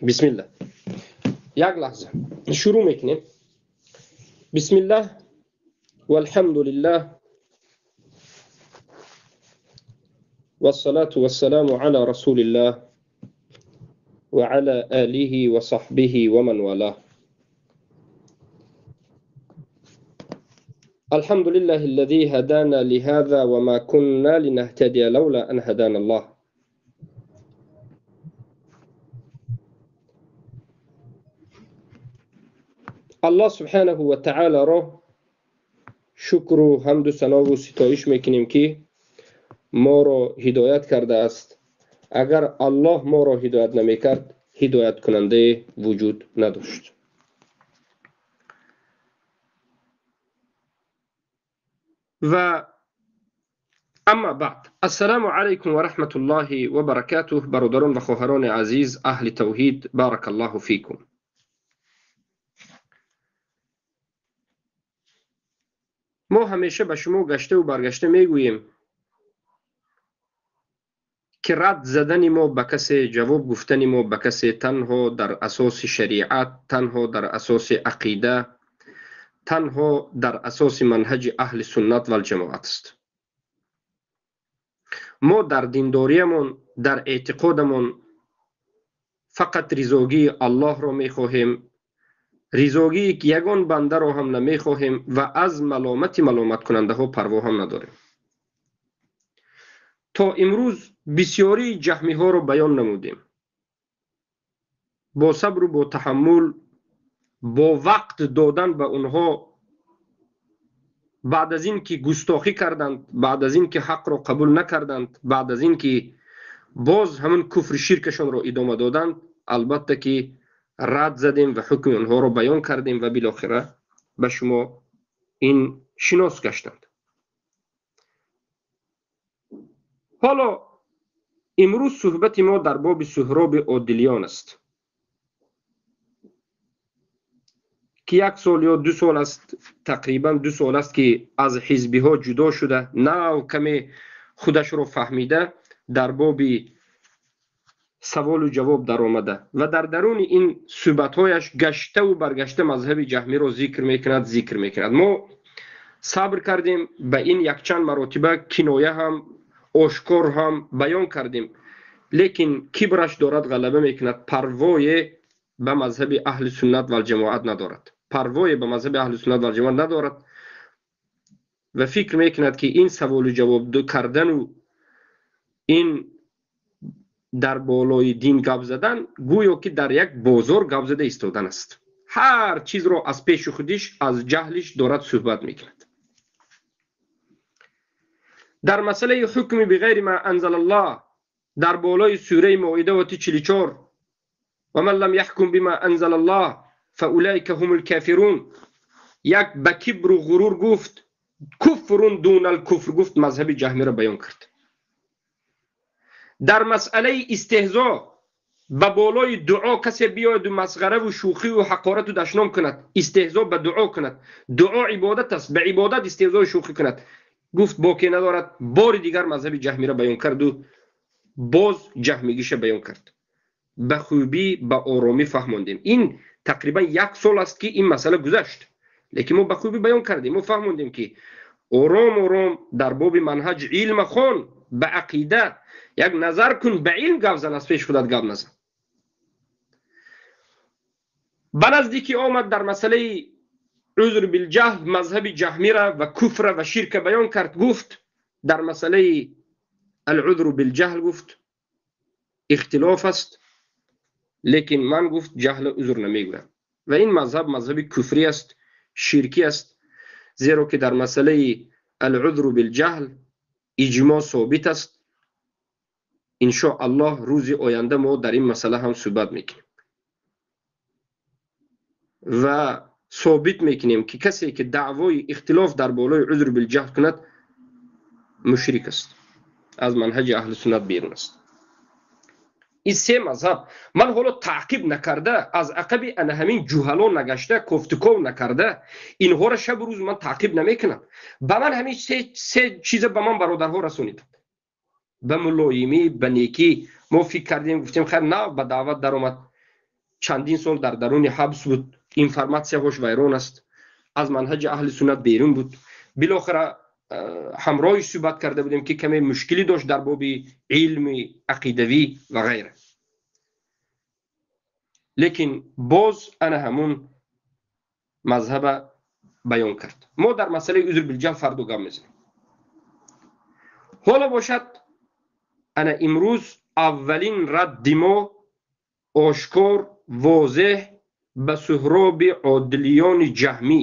Бисмиллаҳ. Як лаҳза. Шурӯъ мекунем. Бисмиллаҳ валҳамдулиллаҳ вассалату вассаламу ала расулиллаҳ ва ала олиҳи ва саҳбиҳи ва ман валаҳ. الحمد لله الذي هدانا لهذا وما كنا لنهتدي لولا أن هدانا الله. الله سبحانه وتعالى را شکر و حمد و ثنا و ستایش میکنیم که ما را هدایت کرده است. اگر الله ما را هدایت نمیکرد، هدایت کننده وجود نداشت. و اما بعد، السلام علیکم و رحمت الله و برکاته. برادران و خواهران عزیز اهل توحید، بارک الله فیکم. ما همیشه به شما گشته و برگشته میگوییم که رد زدن ما به کسی، جواب گفتن ما به کسی تنها در اساس شریعت، تنها در اساس عقیده، تنها در اساس منهج اهل سنت و الجماعت است. ما در دینداریمون، در اعتقادمون فقط رضاگی الله را میخواهیم، رضاگی که یگان بنده را هم نمیخواهیم و از ملامت ملامت کننده ها پروا هم نداریم. تا امروز بسیاری جهمی ها را بیان نمودیم. با صبر و با تحمل، با وقت دادن به اونها، بعد از این که گستاخی کردند، بعد از این که حق را قبول نکردند، بعد از این که باز همون کفر شرکشان را ادامه دادند، البته که رد زدیم و حکم آنها را بیان کردیم و بالاخره به شما این شناس گشتند. حالا امروز صحبت ما در باب سهراب عادلیان است که یک سال یا دو سال است، تقریبا 2 سال است که از حزبی ها جدا شده، نه کمی خودش رو فهمیده، در باب سوال و جواب در آمده و در درون این صحبت‌هایش گشته و برگشته مذهب جهمی رو ذکر میکند. ما صبر کردیم، به این یک چند مراتبه کنایه هم آشکار هم بیان کردیم، لیکن کبرش دارد غلبه میکند، پروای به مذهب اهل سنت و الجماعت ندارد، پروای به مذهب اهل سنت و الجماعت ندارد و فکر میکند که این سوال و جواب دو کردن و این در بالای دین گپ زدن گویا که در یک بازار گپ زده ایستادن است. هر چیز را از پیش خودش، از جهلش دارد صحبت میکند. در مسئله حکم بغیر ما انزل الله، در بالای سوره مائده و 44، و من لم يحكم بما انزل الله فاولئک هم الكافرون، یک به کبر و غرور گفت کفر دون الکفر، گفت مذهب جهمی را بیان کرد. در مسئله استهزا به بالای دعا کسی بیاید و مسخره و شوخی و حقارت و دشنام کند، استهزا به دعا کند، دعا عبادت است، به عبادت استهزا و شوخی کند، گفت باکی ندارد. بار دیگر مذهب جهمی را بیان کرد و باز جهمیگیش بیان کرد. به خوبی، به آرامی فهماندیم. این تقریبا 1 سال است که این مسئله گذشت، لیکن ما به خوبی بیان کردیم و فهماندیم که آرام آرام در باب منهج علم خون، به عقیده یک نظر کن، به علم گپ زن، از پیش خودت گپ نزن. به نزدیکی آمد در مسئله عذر بالجهل مذهب جهمی را و کفر و شرک بیان کرد. گفت در مسئله العذر بالجهل گفت اختلاف است، لیکن من گفت جهل عذر نمیگویم و این مذهب مذهب کفری است، شرکی است، زیرا که در مسئله العذر بالجهل اجماع ثابت است. ان شاء الله روز آینده ما در این مسئله هم صحبت میکنیم و ثابت میکنیم که کسی که دعوای اختلاف در بالای عذر بالجهل کند مشرک است، از منهج اهل سنت بیرون است. این سه مذهب من حالا تعقیب نکرده، از عقب انا همین جهلا نگشته، کوفتکو نکرده، اینها را شب روز من تعقیب نمیکنم. به من همین سه چیز به من برادرها رسونید، به ملایمی، به نیکی. ما فکر کردیم گفتیم خیر نه، به دعوت در اومد. Чандин сол дар даруни ҳабс буд, информатсияҳош вайрон аст, аз манҳаҷи аҳли суннат берун буд. Билохира ҳамроҳиш суҳбат карда будем, ки каме мушкилӣ дошт дар боби илми ақидавӣ ва ғайра. Лекин боз ана ҳамун мазҳаба баён кард. Мо дар масъалаи узр билҷаҳл фардо гап мезанем. Ҳоло бошад, ана имрӯз аввалин радди мо ошкор, возеҳ ба Суҳроби Одилиёни Ҷаҳмӣ,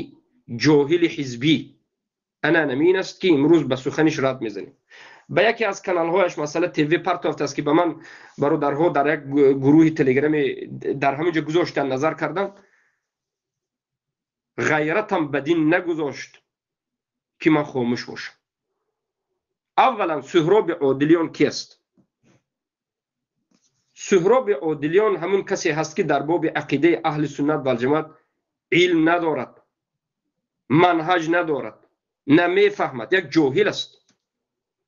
ҷоҳили ҳизбӣ, ана намин аст, ки имрӯз ба суханиш рад мезанем. Ба яке аз каналҳояш, масъала ТВ партофт аст, ки ба ман бародарҳо дар як гурӯҳи телеграми дар ҳамин ҷо гузоштан, назар кардам, ғайратам ба дин нагузошт, ки ман хомӯш бошам. Аввалан, Суҳроби Одилиён ки аст? Суҳроби Одилиён ҳамун касе ҳаст, ки дар боби ақидаи аҳли суннат валҷамоат илм надорад, манҳаҷ надорад, намефаҳмад, як ҷоҳил аст.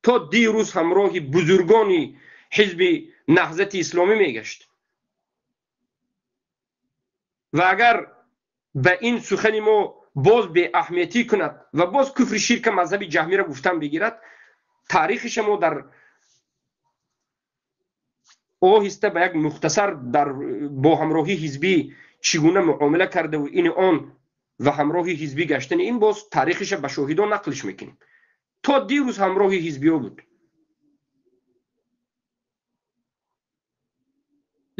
То дирӯз ҳамроҳи бузургони ҳизби Наҳзати Исломӣ мегашт. Ва агар ба ин сухани мо боз беаҳамиятӣ кунад ва боз куфри ширка мазҳаби ҷаҳмиро гуфтан бигирад, таърихиша мо дар оҳиста ба як мухтасар дар бо ҳамроҳии ҳизбӣ чӣ гуна муомила кардаву ини он ва ҳамроҳи ҳизбӣ гаштани ин боз таърихиша ба шоҳидон нақлиш мекунем. То дирӯз ҳамроҳи ҳизбиё буд.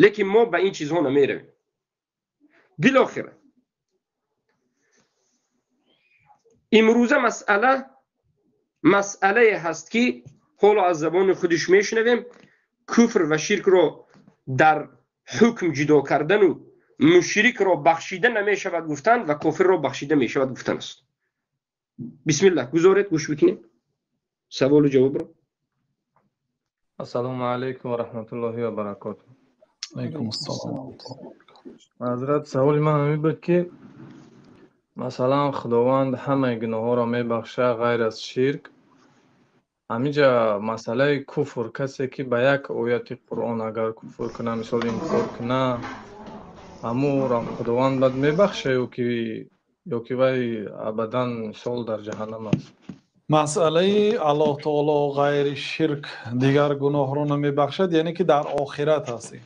Лекин мо ба ин чизҳо намеравем. Билохира имрӯза масъалае ҳаст, ки ҳоло аз забони худиш мешунавем, куфр ва ширкро дар ҳукм ҷудо кардану мушрикро бахшида намешавад гуфтан ва кофирро бахшида мешавад гуфтан аст. Бисмиллаҳ, гузоред гӯш бикунем саволу ҷавобро. Ассалому алайкум ва раҳматуллоҳи ва баракотуҳ. Алайкум ассалом. Ҳазрат, саволи ман ҳамин буд, ки масалан Худованд ҳамаи гуноҳҳоро мебахшад ғайр аз ширк. Ҳаминҷа масъалаи куфр, касе ки ба як ояти Қуръон агар куфр кунад, мисол инкор кунад, ҳамонро Худованд бад мебахшад ё ки вай абадан мисол дар ҷаҳаннам аст? Масъалаи Аллоҳ таоло ғайри ширк дигар гуноҳро намебахшад, яъне ки дар охират ҳастем.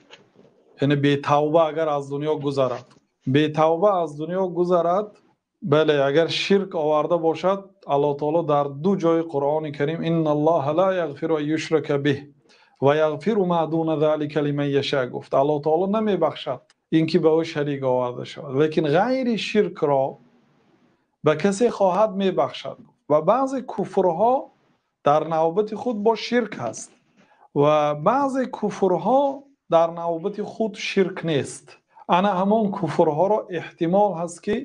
Яъне бетавба агар аз дунё гузарад, бетавба аз дунё гузарад, бале, агар ширк оварда бошад, Аллоҳ таоло дар ду ҷои Қуръони Карим инналлоҳа ла яғфиру ан юшрака биҳ ва яғфиру ма дуна залика лиман яша гуфт. Аллоҳ таоло намебахшад ин ки ба ӯ шарик оварда шавад, лекин ғайри ширкро ба касе хоҳад мебахшад. Ва баъзе куфрҳо дар навбати худ бо ширк ҳаст ва баъзе куфрҳо дар навбати худ ширк нест. Ана ҳамон куфрҳоро эҳтимол ҳаст, ки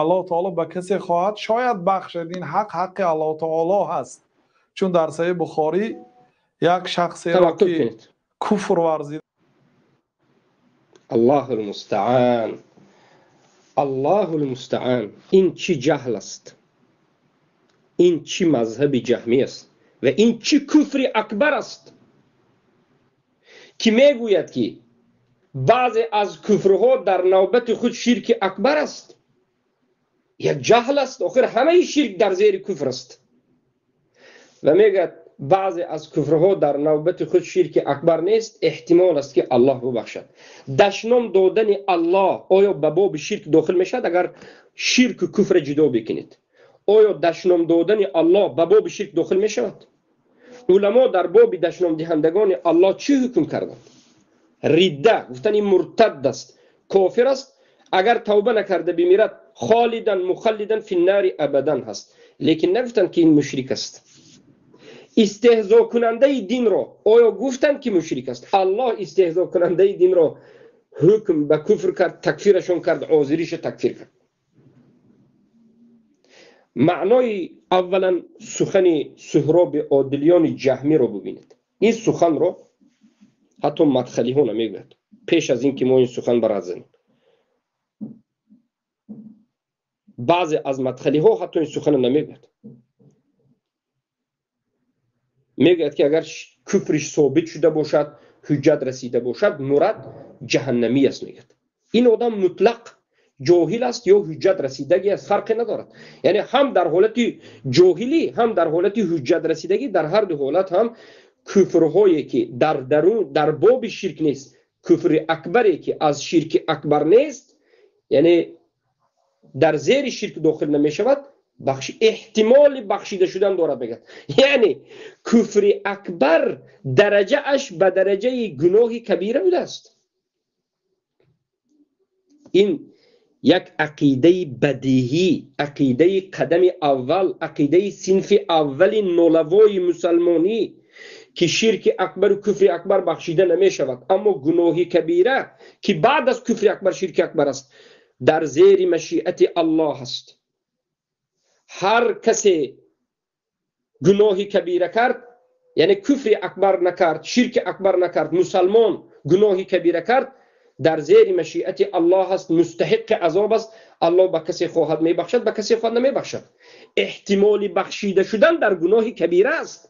Аллоҳ таоло ба касе хоҳад шояд бахшад. Ин ҳақ ҳаққи Аллоҳ таоло ҳаст, чун дар Саҳеҳи Бухорӣ як шахсеро ки куфр варзид. Аллоҳул мустаан, Аллоҳул мустаан. Ин чӣ ҷаҳл аст, ин чӣ мазҳаби ҷаҳмӣ аст ва ин чӣ куфри акбар аст, ки мегӯяд, ки баъзе аз куфрҳо дар навбати худ ширки акбар аст. Як ҷаҳл аст. Охир ҳамаи ширк дар зери куфр аст. Ва мегӯяд баъзе аз куфрҳо дар навбати худ ширки акбар нест, эҳтимол аст, ки Аллоҳ бубахшад. Дашном додани Аллоҳ оё ба боби ширк дохил мешавад? Агар ширку куфра ҷудо бикунед, оё дашном додани Аллоҳ ба боби ширк дохил мешавад? Уламо дар боби дашномдиҳандагони Аллоҳ чӣ ҳукм карданд? Ридда гуфтан ин муртад аст, кофир аст, агар тавба накарда бимирад холидан мухаллидан финнари абадан ҳаст. Лекин нагуфтанд, ки ин мушрик аст. Истеҳзокунандаи динро оё гуфтанд, ки мушрик аст? Аллоҳ истеҳзокунандаи динро ҳукм ба куфр кард, такфирашон кард, озириша такфир кард. Маънои аввалан сухани Суҳроби Одилиёни Ҷаҳмиро бубинед. Ин суханро ҳатто мадхалиҳо намегӯяд пеш аз ин ки мо ин сухан барад занем. Баъзе аз мадхалиҳо ҳатто ин суханро намегӯяд. Мегӯяд, ки агар куфриш собит шуда бошад, ҳуҷҷат расида бошад, мурад ҷаҳаннамӣ аст, мегӯяд. Ин одам мутлақ ҷоҳил аст ё ҳуҷҷат расидагӣ аст, фарқе надорад. Яъне ҳам дар ҳолати ҷоҳилӣ, ҳам дар ҳолати ҳуҷҷат расидагӣ, дар ҳар ду ҳолат ҳам куфрҳое ки дар дарун дар боби ширк нест, куфри акбаре ки аз ширки акбар нест, яъне дар зери ширк дохил намешавад, бахш эҳтимоли бахшида шудан дорад мегӯяд. Яъне куфри акбар дараҷааш ба дараҷаи гуноҳи кабира будааст. Ин як ақидаи бадиҳӣ, ақидаи қадами аввал, ақидаи синфи аввали нолавои мусалмонӣ ки ширки акбару куфри акбар бахшида намешавад, аммо гуноҳи кабира ки баъд аз куфри акбар ширки акбар аст, дар зери машиати Аллоҳ аст. Ҳар касе гуноҳи кабира кард, яъне куфри акбар накард, ширки акбар накард, мусалмон гуноҳи кабира кард, дар зери машиати Аллоҳ аст, мустаҳиқи азоб аст. Аллоҳ ба касе хоҳад мебахшад, ба касе хоҳад намебахшад. Эҳтимоли бахшида шудан дар гуноҳи кабира аст.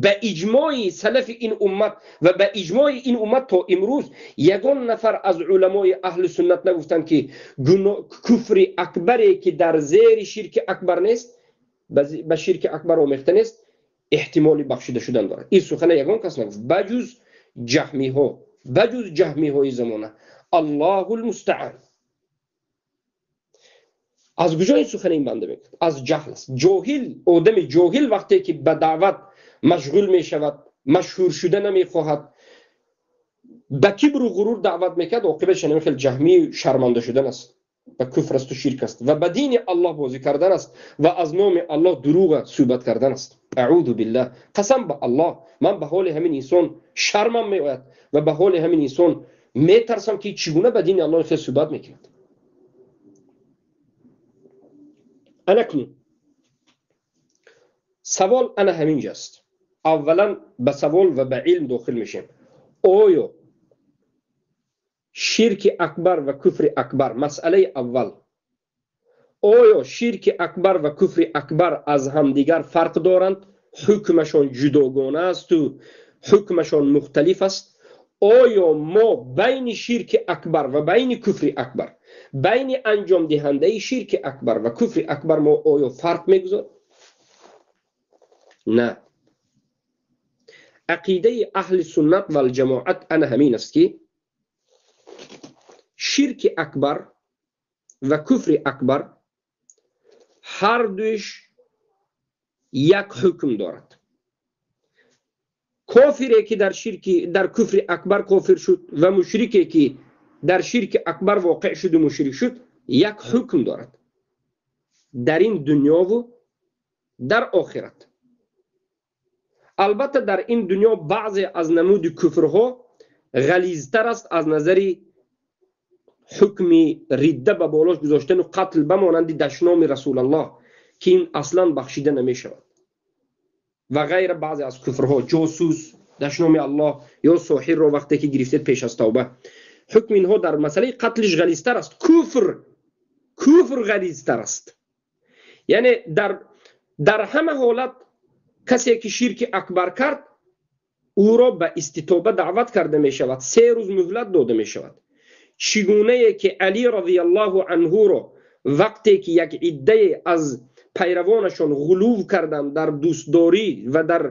Ба иҷмои салафи ин уммат ва ба иҷмои ин уммат то имрӯз ягон нафар аз уламои аҳли суннат нагуфтанд ки куфри акбаре ки дар зери ширки акбар нест, ба ширки акбар омехта нест, эҳтимоли бахшида шудан дорад. Ин сухана ягон кас нагуфт, баҷуз ҷаҳмиҳо, баҷуз ҷаҳмиҳои замона. Аллоҳул мустаъан. Аз куҷо ин сухана ин банда мекунад? Аз ҷаҳл аст. Ҷоҳил, одами ҷоҳил вақте ки ба даъват машғул мешавад, машҳур шуда намехоҳад, ба кибру ғурур даъват мекард, оқибаташ ҳамин хел ҷаҳмӣ шарманда шудан аст, ба куфр асту ширк аст ва ба дини Аллоҳ бозӣ кардан аст ва аз номи Аллоҳ дурӯға суҳбат кардан аст. Аъузу биллаҳ. Қасам ба Аллоҳ, ман ба ҳоли ҳамин инсон шармам меояд ва ба ҳоли ҳамин инсон метарсам ки чӣ гуна ба дини Аллоҳ хел суҳбат мекунад. Анакнун савол ана ҳамин ҷаст. Аввалан ба савол ва ба илм дохил мешем. Оё ширки акбар ва куфри акбар, масъалаи аввал, оё ширки акбар ва куфри акбар аз ҳамдигар фарқ доранд? Ҳукмашон ҷудогона асту ҳукмашон мухталиф аст? Оё мо байни ширки акбар ва байни куфри акбар, байни анҷомдиҳандаи ширки акбар ва куфри акбар мо оё фарқ мегузорем? На. Ақидаи аҳли суннат валҷамоат ана ҳамин аст ки ширки акбар ва куфри акбар ҳар дуиш як ҳукм дорад. Кофире ки дар куфри акбар кофир шуд ва мушрике ки дар ширки акбар воқеъ шуду мушрик шуд, як ҳукм дорад дар ин дунёву дар охират. Албатта дар ин дунё баъзе аз намуди куфрҳо ғализтар аст аз назари ҳукми ридда ба болош гузоштану қатл ба монанди дашноми Расулаллоҳ ки ин аслан бахшида намешавад ва ғайра. Баъзе аз куфрҳо, ҷосус, дашноми Аллоҳ ё соҳирро вақте ки гирифтед пеш аз тавба, ҳукми инҳо дар масъалаи қатлиш ғализтар аст. Куфр ғализтар аст. Яъне дар ҳама ҳолат касе ки ширки акбар кард, ӯро ба иститоба даъват карда мешавад, 3 рӯз муҳлат дода мешавад. Чӣ гунае ки Али розияллоҳу анҳуро вақте ки як иддае аз пайравонашон ғулув карданд дар дӯстдорӣ ва дар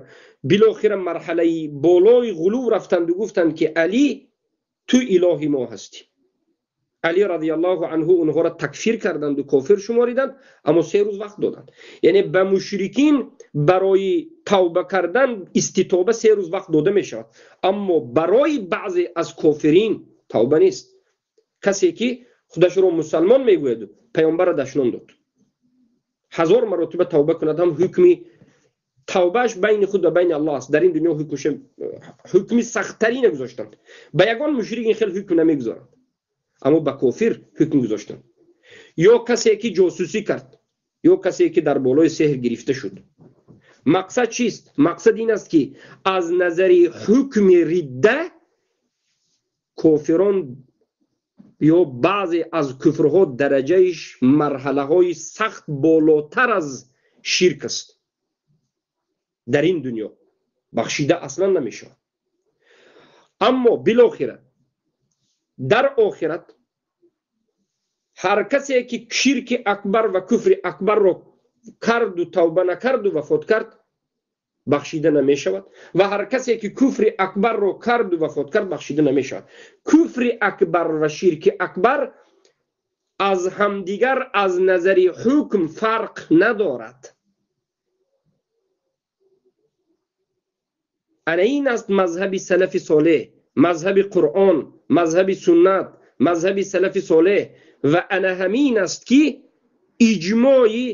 билохира марҳалаи болои ғулув рафтанду гуфтанд ки Али, ту илоҳи мо ҳастӣ. Али розияллоҳу анҳу онҳоро такфир карданду кофир шумориданд, аммо 3 рӯз вақт доданд. Яъне ба мушрикин барои тавба кардан иститоба 3 рӯз вақт дода мешавад, аммо барои баъзе аз кофирин тавба нест. Касе ки худашро мусалмон мегӯяд, паёмбарро дашном дод, 1000 маротиба тавба кунад ҳам ҳукми тавбааш байни худ ва байни Аллоҳ аст. Дар ин дунё ҳукми сахттарина гузоштанд. Ба ягон мушрик ин хел ҳукм намегузоранд, аммо ба кофир ҳукм гузоштанд. Ё касе ки ҷосусӣ кард, ё касе ки дар болои сеҳр гирифта шуд. Мақсад чист? Мақсад ин аст ки аз назари ҳукми ридда кофирон ё баъзе аз куфрҳо дараҷаиш марҳалаҳои сахт болотар аз ширк аст. Дар ин дунё бахшида аслан намешавад. Аммо билохира Дар охират ҳар касе ки ширки акбар ва куфри акбарро карду тавба накарду вафот кард, бахшида намешавад, ва ҳар касе ки куфри акбарро карду вафот кард, бахшида намешавад. Куфри акбар ва ширки акбар аз ҳамдигар аз назари ҳукм фарқ надорад. Ана ин аст мазҳаби салафи солеҳ, мазҳаби Қуръон, мазҳаби суннат, мазҳаби салафи солеҳ. Ва ана ҳамин аст ки иҷмои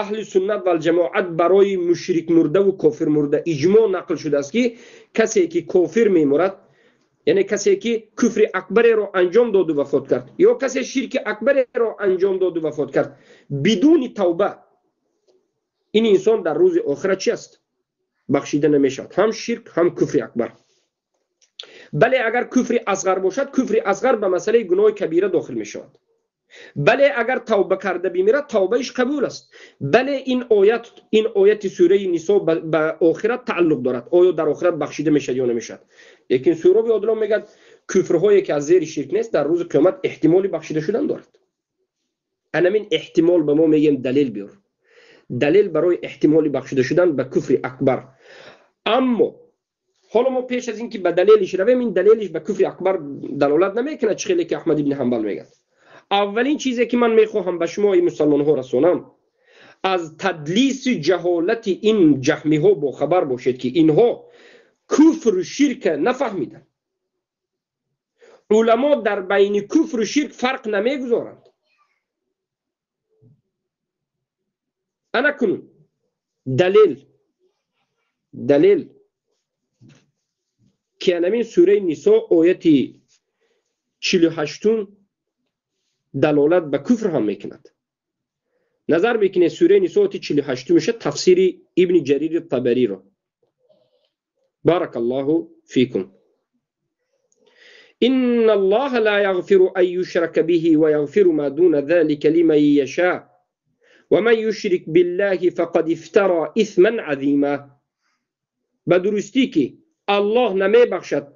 аҳли суннат валҷамоат барои мушрик мурда ва кофир мурда иҷмо нақл шудааст, ки касе ки кофир мемурад, яъне касе ки куфри акбареро анҷом доду вафот кард, ё касе ширки акбареро анҷом доду вафот кард бидуни тавба, ин инсон дар рӯзи охират чи аст? Бахшида намешавад, ҳам ширк, ҳам куфри акбар. Бале, агар куфри асғар бошад, куфри асғар ба масъалаи гуноҳи кабира дохил мешавад. Бале, агар тавба карда бимирад, тавбаиш қабул аст. Бале, ин ояти сураи Нисо ба охират тааллуқ дорад. Оё дар охират бахшида мешавад ё намешавад? Лекин Суҳроби Одилон мегӯяд, куфрҳое ки аз зери ширк нест, дар рӯзи қиёмат эҳтимоли бахшида шудан дорад. Анамин эҳтимол ба мо мегӯем далел биёр. Далел барои эҳтимоли бахшида шудан ба куфри акбар. Аммо ҳоло мо пеш аз ин ки ба далелиш равем, ин далелиш ба куфри акбар далолат намекунад, чӣ хеле ки Аҳмад ибни Ҳанбал мегӯяд. Аввалин чизе ки ман мехоҳам ба шумо, эй мусалмонҳо, расонам, аз тадлиси ҷаҳолати ин ҷаҳмиҳо бохабар бошед, ки инҳо куфру ширка нафаҳмиданд. Уламо дар байни куфру ширк фарқ намегузоранд. Ана кунун далел ки анамин сураи Нисо ояти 48 далолат ба куфр ҳам мекунад. Назар мекунед, сураи Нисо ояти 48 меша, тафсири Ибни Ҷарири Табариро. Баракаллоҳу фикум. إن الله لا يغفر أن يشرك به ويغفر ما دون ذلك لمن يشاء ومن يشرك بالله فقد افترى إثما عظيما. Ба дурустӣ ки Аллоҳ намебахшад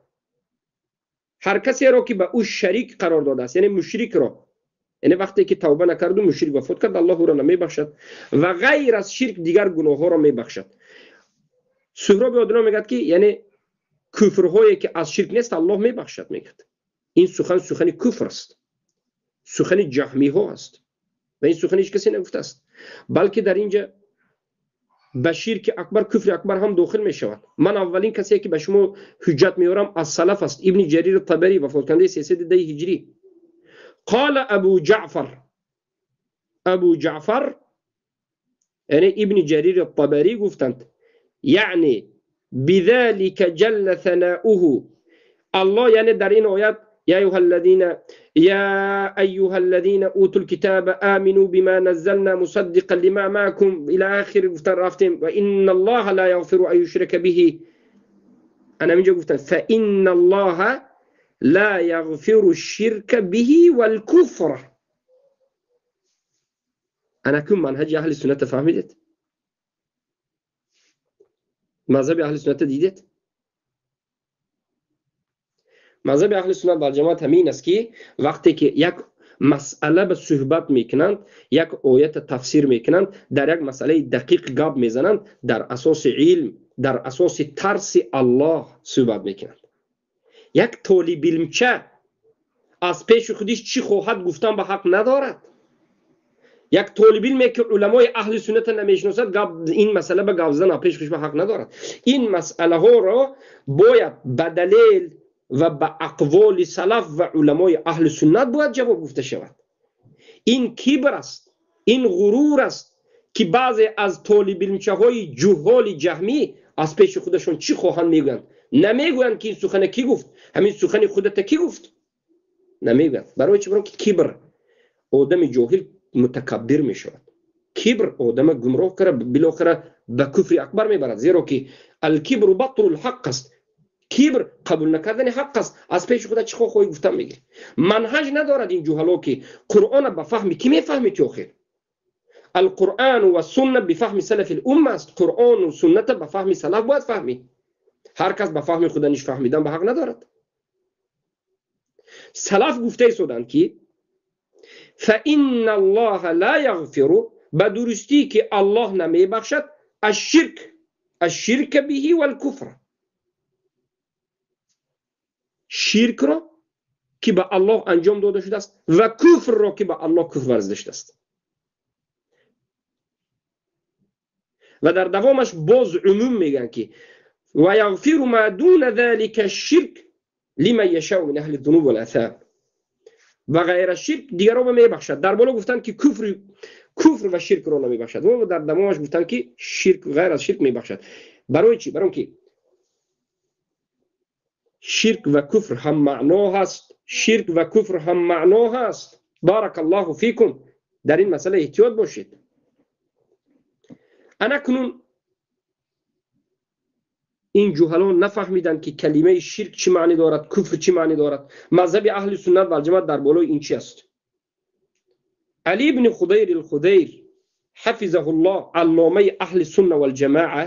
ҳар касеро ки ба ӯ шарик қарор додааст, яъне мушрикро, яъне вақте ки тавба накарду мушрик вафот кард, Аллоҳ ӯро намебахшад ва ғайр аз ширк дигар гуноҳҳоро мебахшад. Суҳроби Одилон мегӯяд, ки яъне куфрҳое ки аз ширк нест, Аллоҳ мебахшад, мегӯяд. Ин сухан сухани куфр аст, сухани ҷаҳмиҳо аст ва ин сухани ҳеҷ касе нагуфтааст, балки дар инҷа ба ширки акбар, куфри акбар ҳам дохил мешавад. Ман аввалин касе ки ба шумо ҳуҷҷат меорам аз салаф аст, Ибни Ҷарир Табарӣ, вафоткунандаи 310 ҳиҷрӣ. Қала Абу Ҷаъфар, Абу Ҷаъфар, яъне Ибни Ҷарир Табарӣ гуфтанд, яъне бизалика ҷалла санауҳу, Аллоҳ, яъне дар ин оят يا أيها الذين يا أيها الذين أوتوا الكتاب آمنوا بما نزلنا مصدقا لما معكم إلى آخر رفتم وإن الله لا يغفر أن يشرك به. أنا من جوفت فإن الله لا يغفر الشرك به والكفر. أنا كم منهج أهل السنة فهمت؟ مذهب أهل السنة دیدید؟ مذهب اهل سنت و جماعت همین است که وقتی که یک مسئله به صحبت میکنند، یک آیت تفسیر میکنند، در یک مسئله دقیق گپ میزنند، در اساس علم، در اساس ترس الله صحبت میکنند. یک طالب علمچه از پیش خودش چی خواهد گفتن به حق ندارد. یک طالب علمی که علمای اهل سنت نمیشناسد این مسئله به گپ زدن پیش خودش به حق ندارد. این مسئله ها را باید به دلیل و به اقوال سلف و علمای اهل سنت باید جواب گفته شود. این کبر است، این غرور است که بعضی از طالب علمچه های جهال جهمی از پیش خودشون چی خواهند میگویند. نمیگویند که این سخن کی گفت، همین سخن خودت کی گفت، نمیگویند. برای چی؟ برای که کبر آدم جاهل متکبر میشود. کبر آدم گمراه کرده، بالاخره به کفر اکبر میبرد، زیرا که الکبر بطر الحق است. کبر قبول نکردن حق است. از پیش خدا چی خواهی گفتن میگیری. منهج ندارد این جهلا که قرآن به فهم کی میفهمی تو آخر؟ القرآن و سنت به فهم سلف الامه است. قرآن و سنت به فهم سلف باید فهمی. هر کس به فهم خدا نیش فهمیدن به حق ندارد. Салаф гуфта истоданд, ки فإن الله لا يغفر, ба дурустӣ ки Аллоҳ намебахшад الشرك, الشرك به والكفر, ширкро ки ба Аллоҳ анҷом дода шудааст ва куфрро ки ба Аллоҳ куфр варзида шудааст. Ва дар давомаш боз умум мегӯянд, ки ويغفر ما دون ذلك الشرك لمن يشاء من أهل الذنوب والآثام, ва ғайр аз ширк дигарро мебахшад. Дар боло гуфтанд, ки куфр ва ширкро намебахшад, ва дар давомаш гуфтанд, ки ширк, ғайр аз ширк мебахшад. Барои чӣ? Барои он ки ширк ва куфр ҳам маъно ҳаст, ширк ва куфр ҳам маъно ҳаст. بارك الله فيكم. Дар ин масъала эҳтиёт бошед. Анакнун ин ҷуҳалон нафаҳмиданд, ки калимаи ширк чӣ маънӣ дорад, куфр чӣ маънӣ дорад, мазҳаби аҳли суннат валҷамоат дар болои ин чи аст. Али ибни Худайр алхудайр ҳафизаҳу ллоҳ, алломаи аҳли сунна валҷамоа,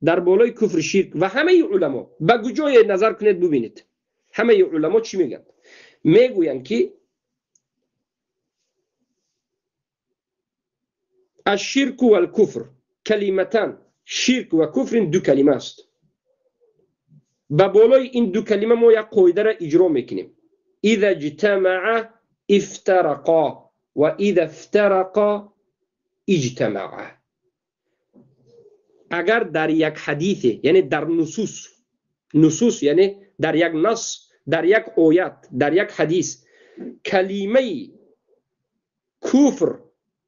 дар болои куфри ширк ва ҳамаи уламо ба куҷое назар кунед, бубинед, ҳамаи уламо чӣ мегӯянд? Мегӯянд, ки الشرك والكفر كلمتان, ширк ва куфр ин ду калима аст. Ба болои ин ду калима мо як қоидаро иҷро мекунем: إذا اجتمع افترقا وإذا افترقا اجتمعا. Агар дар як ҳадисе, яъне дар нусус, нусус яъне дар як нас, дар як оят, дар як ҳадис калимаи куфр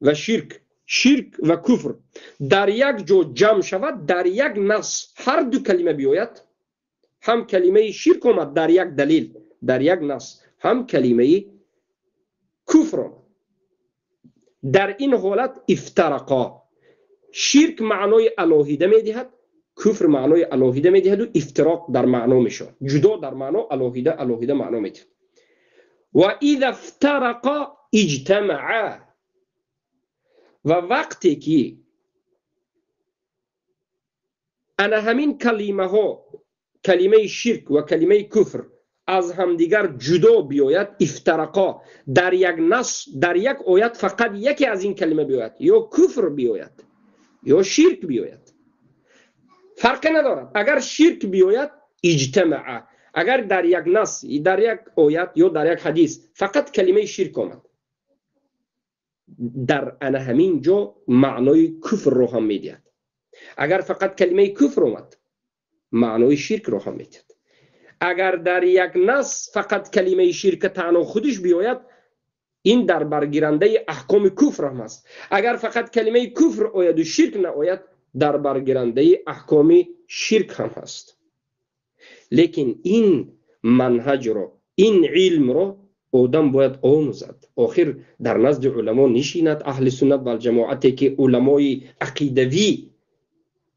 ва ширк, ширк ва куфр дар як ҷо ҷамъ шавад, дар як нас ҳар ду калима биёяд, ҳам калимаи ширк омад дар як далил, дар як нас, ҳам калимаи куфр омад, дар ин ҳолат افترقا, ширк маънои алоҳида медиҳад, куфр маънои алоҳида медиҳаду ифтироқ дар маъно мешавад, ҷудо дар маъно, алоҳида алоҳида маъно медиҳад. وإذا افترقا اجتمعا. Ва вақте ки ана ҳамин калимаҳо, калимаи ширк ва калимаи куфр аз ҳамдигар ҷудо биёяд, افترقا, дар як нас, дар як оят фақат яке аз ин калима биёяд, ё куфр биёяд, ё ширк биёяд, фарқе надорад. Агар ширк биёяд, اجتمعا. Агар дар як нас, дар як оят ё дар як ҳадис фақат калимаи ширк омад, дар ана ҳамин ҷо маънои куфрро ҳам медиҳад. Агар фақат калимаи куфр омад, маънои ширкро ҳам медиҳад. Агар дар як нас фақат калимаи ширка танҳо худиш биёяд, ин дар баргирандаи аҳкоми куфр ҳам аст. Агар фақат калимаи куфр ояду ширк наояд, дар баргирандаи аҳкоми ширк ҳам ҳаст. Лекин ин манҳаҷро, ин илмро одам бояд омӯзад. Охир дар назди уламо нишинад, аҳли суннат валҷамоате ки уламои ақидавӣ,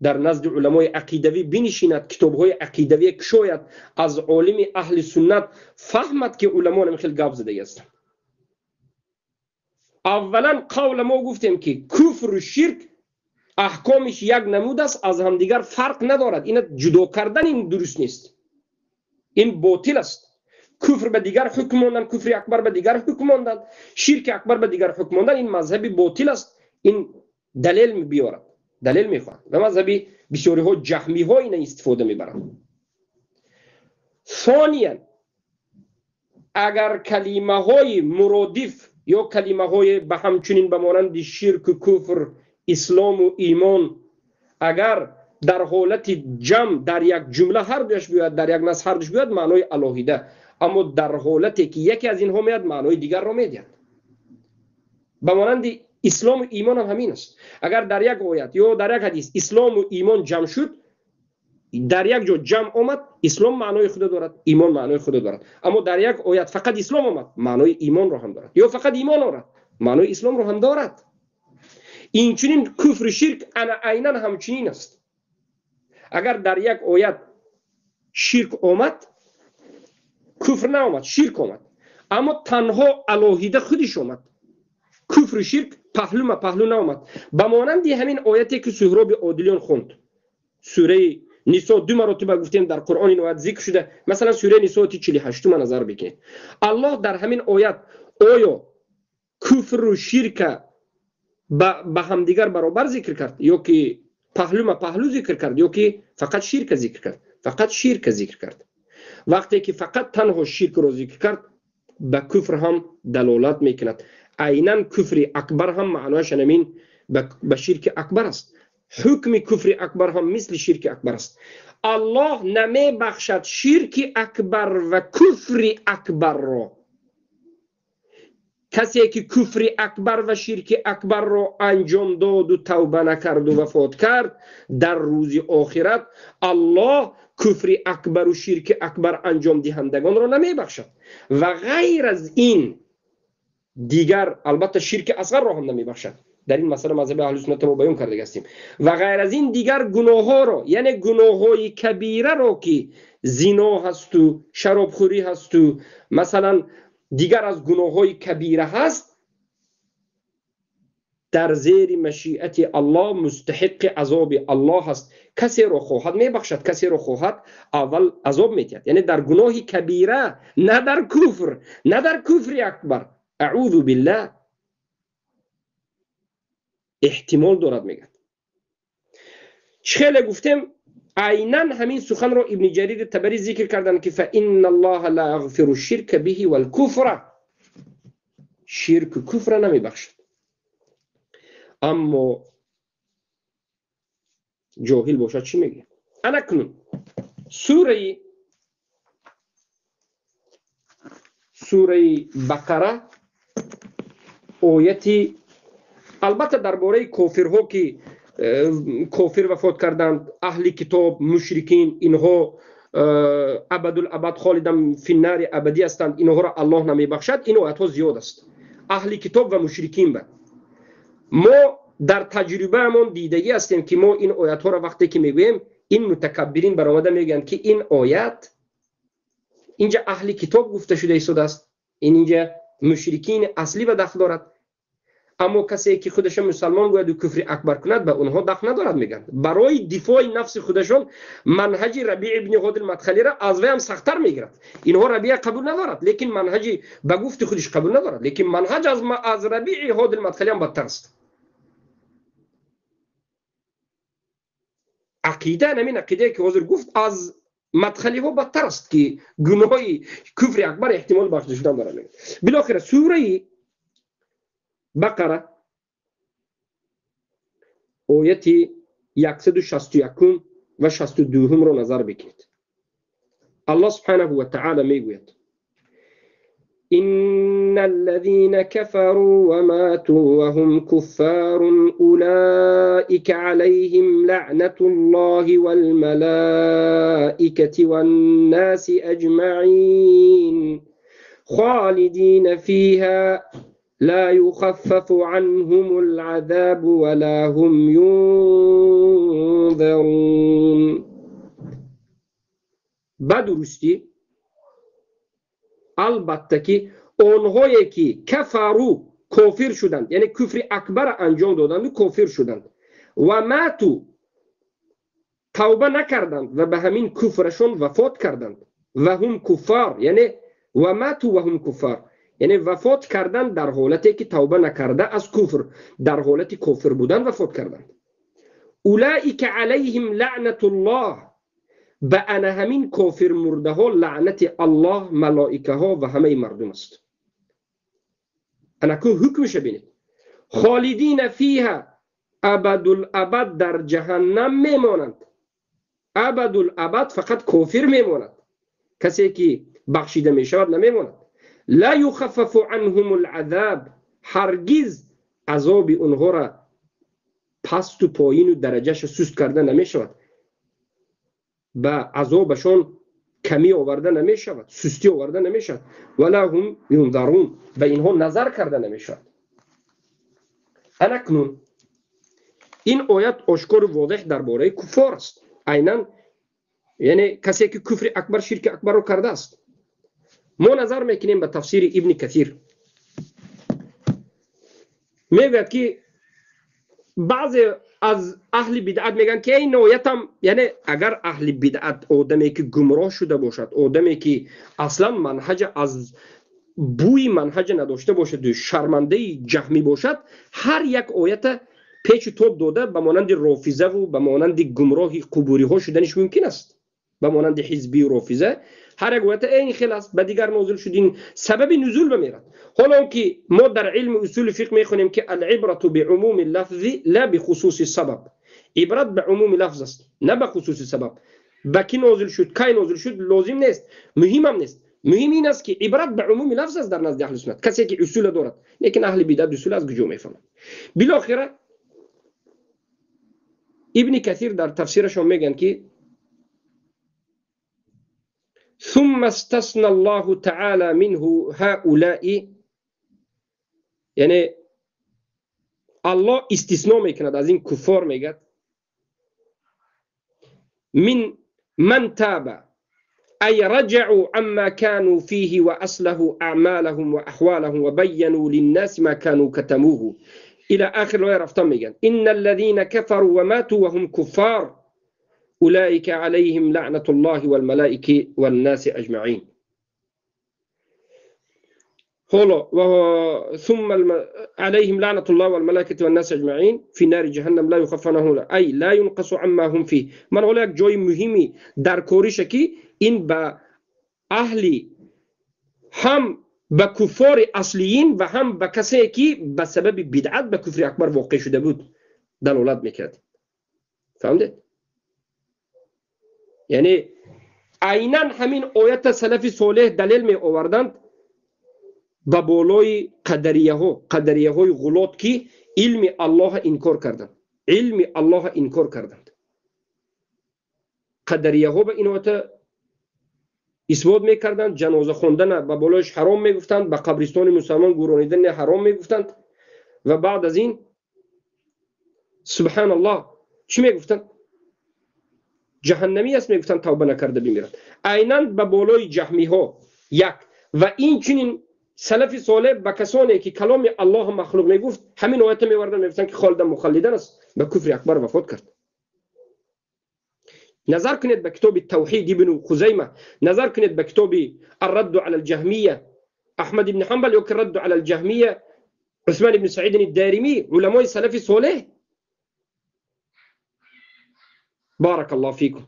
дар назди уламои ақидавӣ бинишинад, китобҳои ақидавӣ кушояд, аз олими аҳли суннат фаҳмад, ки уламо ҳамин хел гап задагӣ ҳастанд. Аввалан қавла мо гуфтем, ки куфру ширк аҳкомиш як намуд аст, аз ҳамдигар фарқ надорад. Ина ҷудо кардан ин дуруст нест, ин ботил аст. Куфр ба дигар ҳукм мондан, куфри акбар ба дигар ҳукм мондан, ширки акбар ба дигар ҳукм мондан, ин мазҳаби ботил аст. Ин далел биёрад, далел мехоҳад ва мазҳаби бисёриҳо, ҷаҳмиҳо ина истифода мебаранд. Сониян, агар калимаҳои муродиф ё калимаҳои ба ҳамчунин ба монанди ширку куфр, ислому имон, агар дар ҳолати ҷамъ дар як ҷумла ҳар дуяш биёяд, дар як нас ҳар дуяш биёяд, маънои алоҳида, аммо дар ҳолате ки яке аз инҳо меяд, маънои дигарро медиҳад. Ба монанди ислому имон ҳам ҳамин аст. Агар дар як оят ё дар як ҳадис ислому имон ҷамъ шуд, дар як ҷо ҷамъ омад, ислом маънои худо дорад, имон маънои худо дорад. Аммо дар як оят фақат ислом омад, маънои имонро ҳам дорад, ё фақат имон орад, маънои исломро ҳам дорад. Инчунин куфру ширк ана айнан ҳамчунин аст. Агар дар як оят ширк омад, куфр наомад, ширк омад, аммо танҳо алоҳида худиш омад, куфру ширк паҳлу ма паҳлу наомад, ба монанди ҳамин ояте ки Суҳроби Одилён хонд, сураи Нисо ду маротиба гуфтем дар Қуръон ин оят зикр шуда. Масалан, сураи Нисо ояти 48 назар бикунед. Аллоҳ дар ҳамин оят оё куфру ширка ба ҳамдигар баробар зикр кард ё ки паҳлума паҳлу зикр кард ё ки фақат ширка зикр кард? Фақат ширка зикр кард. Вақте ки фақат танҳо ширкро зикр кард, ба куфр ҳам далолат мекунад. Айнан куфри акбар ҳам маънояш ҳамин ба ширки акбар аст. Ҳукми куфри акбар ҳам мисли ширки акбар аст. Аллоҳ намебахшад ширки акбар ва куфри акбарро. Касе ки куфри акбар ва ширки акбарро анҷом доду тавба накарду вафот кард, дар рӯзи охират Аллоҳ куфри акбару ширки акбар анҷомдиҳандагонро намебахшад. Ва ғайр аз ин дигар, албатта, ширки асғарро ҳам намебахшад. Дар ин масъала мазҳаби аҳли суннатро мо баён карда ҳастем. Ва ғайр аз ин дигар гуноҳҳоро, яъне гуноҳҳои кабираро, ки зино ҳасту шаробхӯрӣ ҳасту масалан дигар аз гуноҳҳои кабира ҳаст, дар зери машиати Аллоҳ мустаҳиқи азоби Аллоҳ ҳаст. Касеро хоҳад мебахшад, касеро хоҳад аввал азоб медиҳад. Яъне дар гуноҳи кабира, на дар куфр, на дар куфри акбар, аъузу биллаҳ, эҳтимол дорад, мегӯяд. Чӣ хеле гуфтем, айнан ҳамин суханро Ибни Ҷарири Табарӣ зикр карданд, ки фаинна Аллоҳа ла яғфиру ширка биҳи валкуфра, ширку куфра намебахшад. Аммо ҷоҳил бошад, чӣ мегӯяд? Анакнун сураи Бақара ояти, албатта, дар бораи кофирҳо, ки кофир вафот карданд, аҳли китоб, мушрикин, инҳо абадулабад холидан финнари абадӣ ҳастанд, инҳоро Аллоҳ намебахшад. Ин оятҳо зиёд аст аҳли китоб ва мушрикин. Ба мо дар таҷрибаамон дидагӣ ҳастем, ки мо ин оятҳоро вақте ки мегӯем, ин мутакаббирин баромада мегӯянд, ки ин оят инҷа аҳли китоб гуфта шуда истодааст, ин инҷа мушрикини аслӣ ба дахл дорад, аммо касе ки худаша мусалмон гӯяду куфри акбар кунад, ба онҳо дахл надорад, мегӯянд. Барои дифои нафси худашон манҳаҷи Рабиъ ибни Ҳодил Мадхалиро аз вай ҳам сахттар мегирад. Инҳо Рабиа қабул надорад, лекин манҳаҷи ба гуфти худиш қабул надорад, лекин манҳаҷ аз Рабиъи Ҳодил Мадхали ҳам бадтар аст. Ақида, ҳамин ақидае ки ҳозир гуфт, аз мадхалиҳо бадтар аст, ки гуноҳи куфри акбар эҳтимол бахшида шудан дорад. Билохира, сураи Бақара ояти 161 ва 62-ро назар бикунед. Аллоҳ субҳанаҳу ва таъала мегӯяд: إن الذين كفروا وماتوا وهم كفار أولئك عليهم لعنة الله والملائكة والناس أجمعين خالدين فيها لا يخفف عنهم العذاب ولا هم ينظرون. Ба дурустӣ, албатта, ки онҳое ки кафару, кофир шуданд, яъне куфри акбара анҷом доданду кофир шуданд, ва мату, тавба накарданд ва ба ҳамин куфрашон вафот карданд, ва ҳум куффар, яъне ва мату ва ҳум куффар, яъне вафот карданд дар ҳолате ки тавба накарда аз куфр, дар ҳолати кофир будан вафот карданд, улаика алайҳим лаънатуллоҳ, ба ана ҳамин кофир мурдаҳо лаънати Аллоҳ, малоикаҳо ва ҳамаи мардум аст. Анаку ҳукмша бинед: холидина фиҳа, абадулабад дар ҷаҳаннам мемонанд. Абадулабад фақат кофир мемонад, касе ки бахшида мешавад, намемонад. Ла юхаффафу анҳум алазаб, ҳаргиз азоби онҳоро пасту поину дараҷаша суст карда намешавад, ба азобашон камӣ оварда намешавад, сустӣ оварда намешавад. Вала ҳум юнзарун, ба инҳо назар карда намешавад. Анакнун ин оят ошкору возеҳ дар бораи куффор аст, айнан, яъне касе ки куфри акбар, ширки акбарро кардааст. Мо назар мекунем ба тафсири Ибни Касир. Мегӯяд, ки баъзе Аз аҳли бидъат мегӯянд ки ин оятам, яъне агар аҳли бидъат одаме ки гумроҳ шуда бошад, одаме ки аслан манҳаҷ аз бӯи манҳаҷ надошта бошад, шармандаи ҷаҳмӣ бошад, ҳар як оята печу тоб дода ба монанди рофизаву ба монанди гумроҳи қубуриҳо шуданиш мумкин аст. Ба монанди ҳизбию рофиза ҳар як оята ин хел аст, ба дигар нозил шудин сабаби нузул бамерад. Ҳоло ки мо дар илми усули фиқҳ мехонем ки алибрату биумуми лафзи ла бихусуси сабаб, ибрат ба умуми лафз аст, на ба хусуси сабаб. Ба ки нозил шуд, кай нозил шуд лозим нест, муҳимам нест. Муҳим ин аст ки ибрат ба умуми лафз аст дар назди аҳли суннат, касе ки усула дорад. Лекин аҳли бидъат усул аз куҷо мефаҳмад? Билохира Ибни Касир дар тафсирашон мегӯянд ки ثم استثنى الله تعالى منه هؤلاء، یعنی الله استثناء میکند از این کفار، میگد من تاب أي رجعوا عما كانوا فيه وأصلحوا أعمالهم وأحوالهم وبينوا للناس ما كانوا كتموه إلى آخر الآية. رفتم میگن إن الذين كفروا وماتوا وهم كفار أولئك عليهم لعنة الله والملائكة والناس أجمعين. ثم عليهم لعنة الله والملائكة والناس أجمعين في نار جهنم لا يخفونه أي لا ينقص عما هم فيه. من هو یک جای مهمی در کوریش که این با اهلی هم با کفار اصلیین و هم با کسی که به سبب بدعت به کفر اکبر واقع شده بود دلالت میکرد. فهمید؟ یعنی عینا همین آیت سلف صالح دلیل می آوردند ба болои қадарияҳо, қадарияҳои ғулот ки илми Аллоҳ инкор карданд, илми Аллоҳ инкор карданд. Қадарияҳо ба ин оята исбот мекарданд, ҷаноза хондана ба болояш ҳаром мегуфтанд, ба қабристони мусалмон гӯронидани ҳаром мегуфтанд ва баъд аз ин субҳаналлоҳ чӣ мегуфтанд? Ҷаҳаннамӣ аст мегуфтанд, тавба накарда бимирад. Айнан ба болои ҷаҳмиҳо як ва инчунин салафи солеҳ ба касоне ки каломи Аллоҳ махлуқ мегуфт ҳамин оята меварданд, мегуфтанд ки холидан мухаллидан аст, ба куфри акбар вафот кард. Назар кунед ба китоби Тавҳид ибну Хузайма, назар кунед ба китоби Аррадду ала алҷаҳмия Аҳмад ибни Ҳанбал ё ки Радду ала алҷаҳмия Усман ибни Саид Даримӣ, уламои салафи солеҳ. Барак Аллоҳ фикум.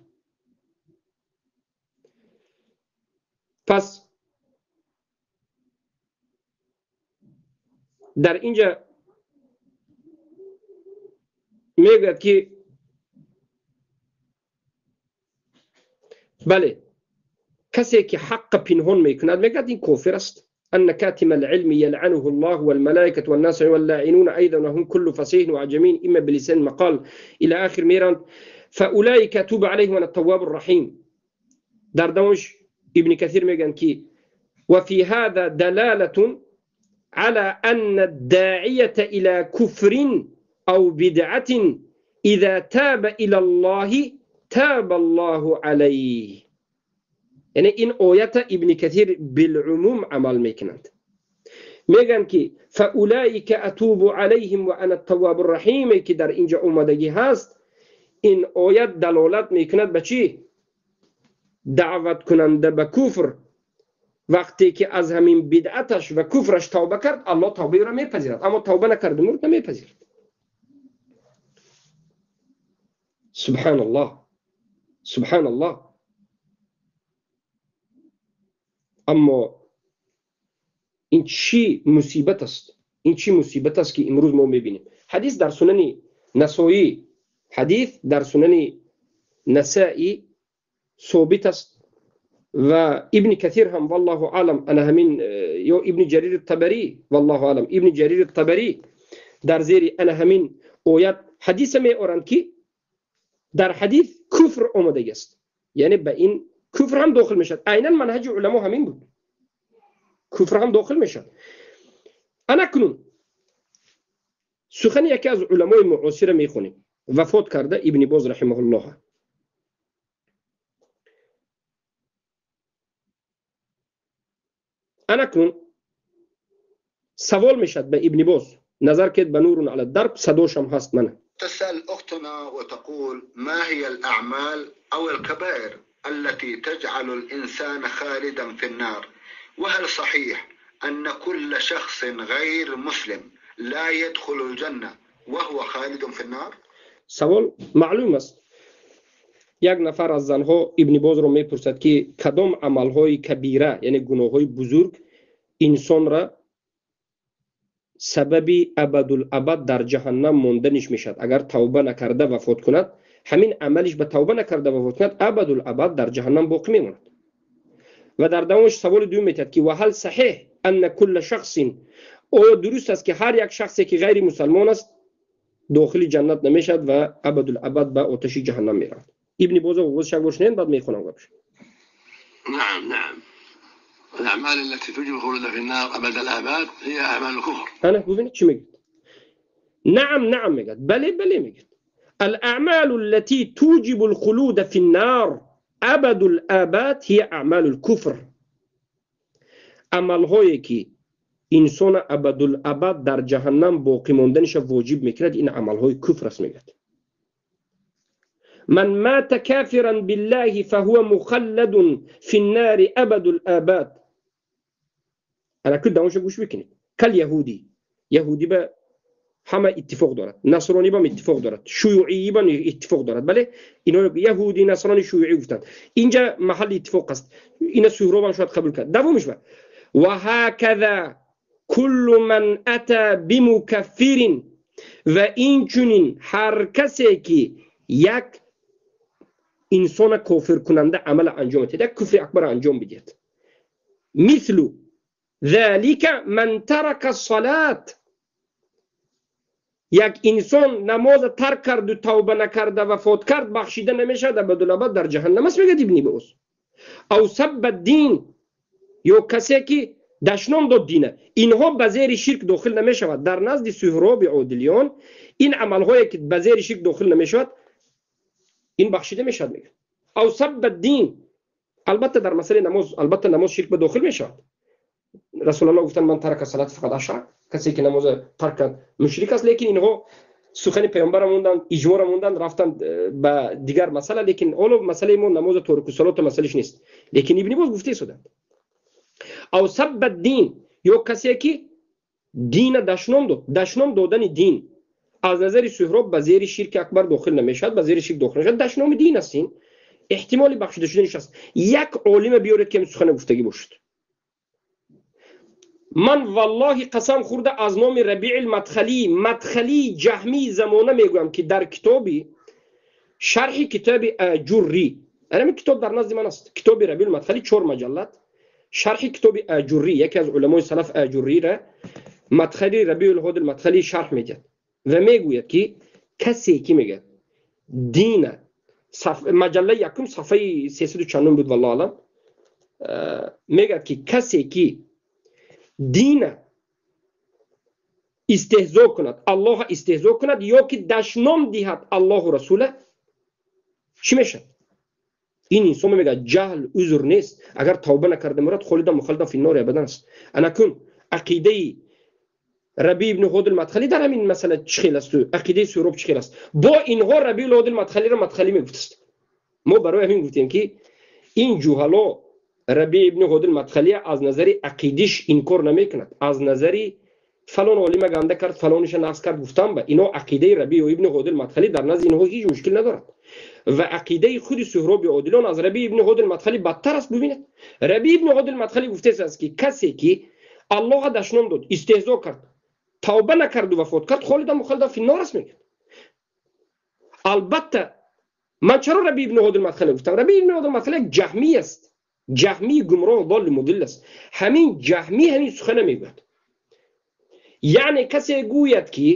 Пас дар инҷа мегӯяд ки бале, касе ки ҳаққа пинҳон мекунад мегӯяд ин кофир аст. أن كاتم العلم يلعنه الله والملائكة والناس واللاعنون أيضا وهم كل فصيح وعجمين إما بلسان مقال إلى آخر ميران فأولئك توب عليهم أنا التواب الرحيم. در دومش ابن كثير میگن که وفي هذا دلالة على أن الداعية إلى كفر أو بدعة إذا تاب إلى الله تاب الله عليه. یعنی این آیت ابن کثیر بالعموم عمل میکنند. میگن که فاولئک اتوب علیهم و انا التواب الرحیم که در اینجا اومدگی هست، این آیت دلالت میکند به چی؟ دعوت کننده به کفر وقتی که از همین بدعتش و کفرش توبه کرد الله توبه را میپذیرد، اما توبه نکرد مرد نمیپذیرد. سبحان الله، سبحان الله. اما این چی مصیبت است، این چی مصیبت است که امروز ما میبینیم. حدیث در سنن نسائی، حدیث در سنن نسائی ثابت است و ابن کثیر هم والله اعلم انا همین یا ابن جریر الطبری والله اعلم ابن جریر الطبری در زیر انا همین آیت حدیث می آورند که در حدیث کفر آمده است، یعنی به این کفر هم داخل میشد. عینا منهج علما همین بود، کفر هم داخل میشد. انا کنون سخن یکی از علمای معاصر میخونیم، وفات کرده ابن باز رحمه الله. انا کنون سوال میشد به ابن باز، Назар кед ба Нурун ала дарб, садошам ҳаст мана. تسأل أختنا وتقول: ما هي الأعمال أو الكبائر التي تجعل الإنسان خالدا في النار؟ وهل صحيح أن كل شخص غير مسلم لا يدخل الجنة وهو خالد في النار؟ Савол маълум аст. Як нафар аз занҳо Ибни Бозро мепурсад, ки кадом амалҳои кабира, яъне гуноҳҳои бузург, инсонра сабаби абадулабад дар ҷаҳаннам монданиш мешавад? Агар тавба накарда вафот кунад, ҳамин амалиш ба тавба накарда вафот кунад, абадулабад дар ҷаҳаннам боқӣ мемонад. Ва дар давомаш саволи дуюм метиҳад, ки وهل صحيح أن كل شخص, оё дуруст аст, ки ҳар як шахсе, ки ғайри мусалмон аст, дохили ҷаннат намешавад ва абадулабад ба оташи ҷаҳаннам меравад? Ибни Боза оғоз шак бошнен, баъд мехонам гапш. نعم نعم، الأعمال التي توجب الخلود في النار أبد الآباد هي أعمال الكفر. Ана, бубинед, чӣ мегӯяд: نعم نعم мегӯяд, бале, бале мегӯяд. الأعمال التي توجب الخلود في النار أبد الآباد هي أعمال الكفر. Амалҳое, ки инсона абадулабад дар ҷаҳаннам боқӣ монданиша воҷиб мекунад, ин амалҳои куфр аст, мегӯяд. من مات كافرا بالله فهو مخلد في النار أبد الآباد. Ана ку давомша гӯш бикунед. كاليهود, яҳудӣ ба ҳама иттифоқ дорад, насронӣ бам иттифоқ дорад, шуюъӣ бам иттифоқ дорад. Бале, ино яҳудӣ, насронӣ, шуюъӣ гуфтанд, инҷа маҳалли иттифоқ аст. Ина Суҳробам шояд қабул кард. Давомиш ба: وهكذا كل من أتى بمكفر, ва инчунин ҳар касе, ки як инсона кофиркунанда амала анҷом медиҳад, як куфри акбара анҷом бидиҳад. مثل ذلك من ترك الصلاة, як инсон намоза тарк карду тавба накарда вафот кард, бахшида намешавад, абадулабад дар ҷаҳаннам аст, мегӯяд Ибни Боз. أو سب الدين, ё касе, ки дашном дод дина. Инҳо ба зери ширк дохил намешавад. Дар назди Суҳроби Одилиён ин амалҳое, ки ба зери ширк дохил намешавад, ин бахшида мешавад, мегӯяд. أو سب الدين, албатта, дар масъалаи намоз, албатта, намоз ширк ба дохил мешавад. Расулаллоҳ гуфтанд: من ترك الصلاة فقد أشرك, касе, ки намоза тарк кард, мушрик аст. Лекин инҳо сухани паёмбара монданд, иҷмоъра монданд, рафтанд ба дигар масъала. Лекин ҳоло масъалаи мо намоза торикусалото масъалаш нест. Лекин Ибни Боз гуфта истоданд: أو سب الدين, ё касе, ки дина дашном дод. Дашном додани дин аз назари Суҳроб ба зери ширки акбар дохил намешавад, ба зери ширк дохил намешавад, дашноми дин аст, ин эҳтимоли бахшида шуданиш аст. Як олима биёред, ки ҳамин сухана гуфтагӣ бошад. Ман валлоҳи қасам хӯрда аз номи Рабиил Мадхалӣ, мадхалии ҷаҳмии замона, мегӯям, ки дар китоби шарҳи китоби Аҷуррӣ, ҳамин китоб дар назди ман аст, китоби Рабиул Мадхалӣ, чор маҷаллат, шарҳи китоби Аҷуррӣ, яке аз уламои салаф Аҷуррира мадхали Рабиул Ҳодил Мадхалӣ шарҳ медиҳад ва мегӯяд, ки касе, ки мегӯяд дина, маҷаллаи якум, сафҳаи сесаду чандум буд, валлоҳу аълам, мегӯяд, ки касе, ки дина истеҳзо кунад, Аллоҳа истеҳзо кунад ё ки дашном диҳад Аллоҳу расула, чӣ мешавад ин инсон? Мегӯяд, ҷаҳл узр нест, агар тавба накарда мурад, خالدا مخلدا في النار أبدا аст. Анакун ақидаи Раби ибни Ҳодил Мадхалӣ дар ҳамин масъала чӣ хел асту ақидаи Суҳроб чӣ хел аст? Бо инҳо Рабиул Ҳодил Мадхалиро мадхалӣ мегуфтаст. Мо барои ҳамин гуфтем, ки ин ҷуҳало Раби ибни Ҳодил Мадхалия аз назари ақидиш инкор намекунад, аз назари фалон олима ганда кард, фалониша нақс кард гуфтам, ба ино ақидаи Раби ибни Ҳодил Мадхалӣ дар назди инҳо ҳеҷ мушкил надорад ва ақидаи худи Суҳроби Одилон аз Раби ибни Ҳодил Мадхалӣ бадтар аст. Бубинед, Раби ибни Ҳодил Мадхалӣ гуфтааст, ки касе, ки Аллоҳа дашном дод, истеҳзо кард, тавба накарду вафот кард, خالدا مخلدا في النار аст, мегӯяд. Албатта, ман чаро Раби ибни Ҳодил Мадхалӣ гуфтам? Раби ибни Ҳодил Мадхалӣ як ҷаҳмӣ аст, ҷаҳмии гумроҳ, ضال مضل аст. Ҳамин ҷаҳмӣ ҳамин сухана мегӯяд. Яъне касе гӯяд, ки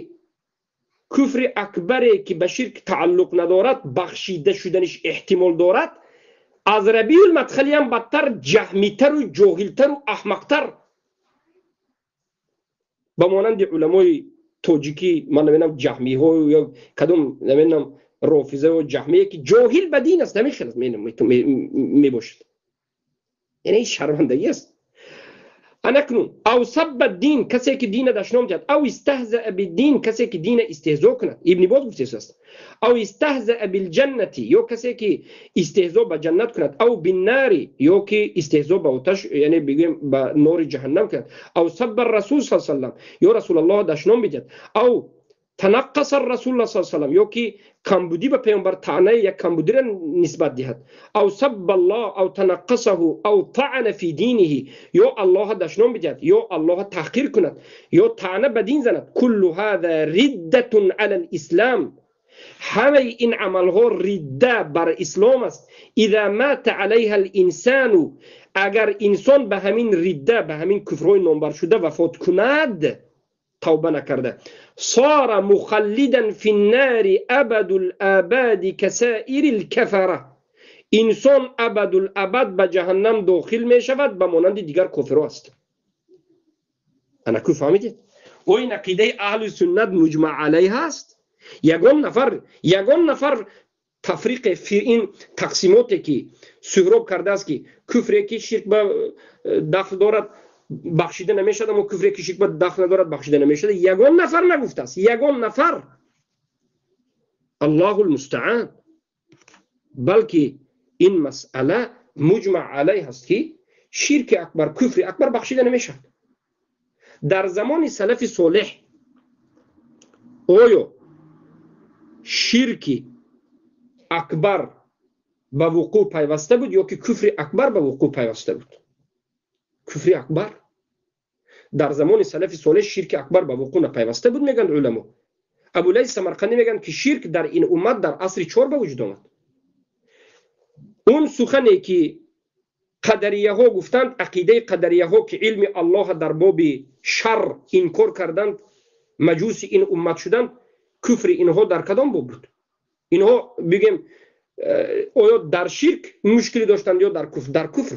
куфри акбаре, ки ба ширк тааллуқ надорад, бахшида шуданиш эҳтимол дорад, аз Рабиул Мадхалиам бадтар, ҷаҳмитару ҷоҳилтару аҳмақтар, ба монанди уламои тоҷикӣ, ман намедонам, ҷаҳмиҳо ё кадом, намедонам, рофизаё ҷаҳмие, ки ҷоҳил ба дин аст, ҳамин хел мебошад. Яъне ин шармандагӣ аст. Анакнун ав сабба дин, касе ки дина дашном диҳад, ав истаҳзаа биддин, касе ки дина истеҳзо кунад, Ибни Боз гуфтааст, ав истаҳзаа билҷаннати, ё касе ки истеҳзо ба ҷаннат кунад, ав биннари, ё ки истеҳзо ба оташ, яъне бигӯем ба нори ҷаҳаннам кунад, ав сабба расул саллаллоҳу алайҳи васаллам, ё Расулаллоҳ дашном бидиҳад, ав танаққаса расулуллоҳ саллаллоҳу алайҳи васаллам, ё ки камбудӣ ба паёмбар таънаи як камбудиро нисбат диҳад, ав саббаллоҳ ав танаққасаҳу ав таъана фи диниҳи, ё Аллоҳ дашном бидиҳад, ё Аллоҳ таҳқир кунад, ё таъна ба дин занад, куллу ҳаза риддатун алал ислом, ҳамаи ин амалҳо ридда бар ислом аст. Иза мата алайҳа ал-инсану, агар инсон ба ҳамин ридда, ба ҳамин куфрҳои номбаршуда вафот кунад, тавба накарда, сара мухаллидан финнари абадул абади касаирил кафара, инсон абадул абад ба ҷаҳаннам дохил мешавад, ба монанди дигар кофирҳо аст. Анаку фаҳмидед? О ин ақидаи аҳли суннат муҷмаъ алайҳ аст. Ягон нафар тафриқе фи ин тақсимоте ки Суҳроб кардааст, ки куфре ки ширк ба дахл дорад бахшида намешавад, аммо куфре ки ширк ба дахл надорад бахшида намешавад, ягон нафар нагуфтааст, ягон нафар. Аллоҳул мустаъан. Балки ин масъала муҷмаъ алайҳ аст, ки ширки акбар, куфри акбар бахшида намешавад. Дар замони салафи солеҳ оё ширки акбар ба вуқӯъ пайваста буд ё ки куфри акбар ба вуқӯъ пайваста буд? Куфри акбар. Дар замони салафи солеҳ ширки акбар ба вуқӯъ напайваста буд, мегӯянд уламо. Абулайс Самарқандӣ мегӯянд, ки ширк дар ин уммат дар асри 4 ба вуҷуд омад. Он сухане ки қадарияҳо гуфтанд, ақидаи қадарияҳо ки илми Аллоҳ дар боби шар инкор карданд, маҷуси ин уммат шуданд, куфри инҳо дар кадом боб буд? Инҳо бигем, оё дар ширк мушкилӣ доштанд ё дар куфр? Дар куфр.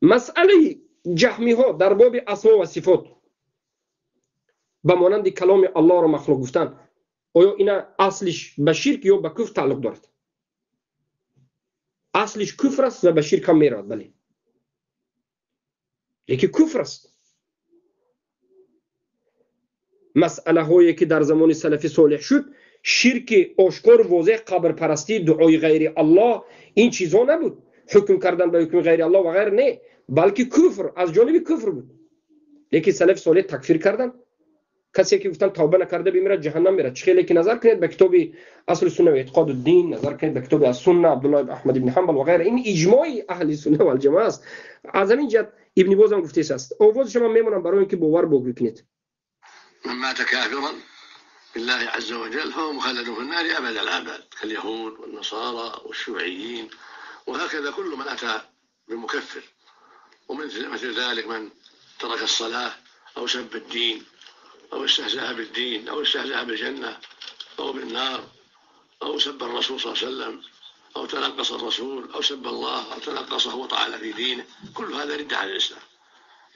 Масъалаи ҷаҳмиҳо дар боби асмо ва сифот ба монанди каломи Аллоҳро махлуқ гуфтанд, оё ина аслиш ба ширк ё ба куфр тааллуқ дорад? Аслиш куфр аст ва ба ширк ҳам меравад, бале, лекин куфр аст. Масъалаҳое ки дар замони салафи солеҳ шуд, ширки ошкор, возеҳ, қабрпарастӣ, дуои ғайри Аллоҳ, ин чизҳо набуд. Ҳукм кардан ба ҳукми ғайри Аллоҳ ва ғайр не, балки куфр аз ҷониби куфр буд. Лекин салафи солеҳ такфир карданд. Касе ки гуфтанд тавба накарда бимирад, ҷаҳаннам мерад. Чӣ хеле ки назар кунед ба китоби асли сунна ва эътиқоду дин, назар кунед ба китоби ас-сунна Абдуллоҳ ибн Аҳмад ибн Ҳанбал ва ғайра, ин иҷмои аҳли сунна вал ҷамоа аст. Аз ҳамин ҷиҳат Ибни Боз ҳам гуфтааст. Овози шумо мемонам барои инки бовар бикунед. من مات كافرا بالله عز وجل فهو مخلد في النار أبد الآباد، كاليهود والنصارى والشيوعيين، وهكذا كل من أتى بمكفر. ومن مثل ذلك من ترك الصلاة أو سب الدين أو استهزأ بالدين أو استهزأ بالجنة أو بالنار أو سب الرسول صلى الله عليه وسلم أو تنقص الرسول أو سب الله أو تنقصه وطعن في دينه، كل هذا رد على الإسلام.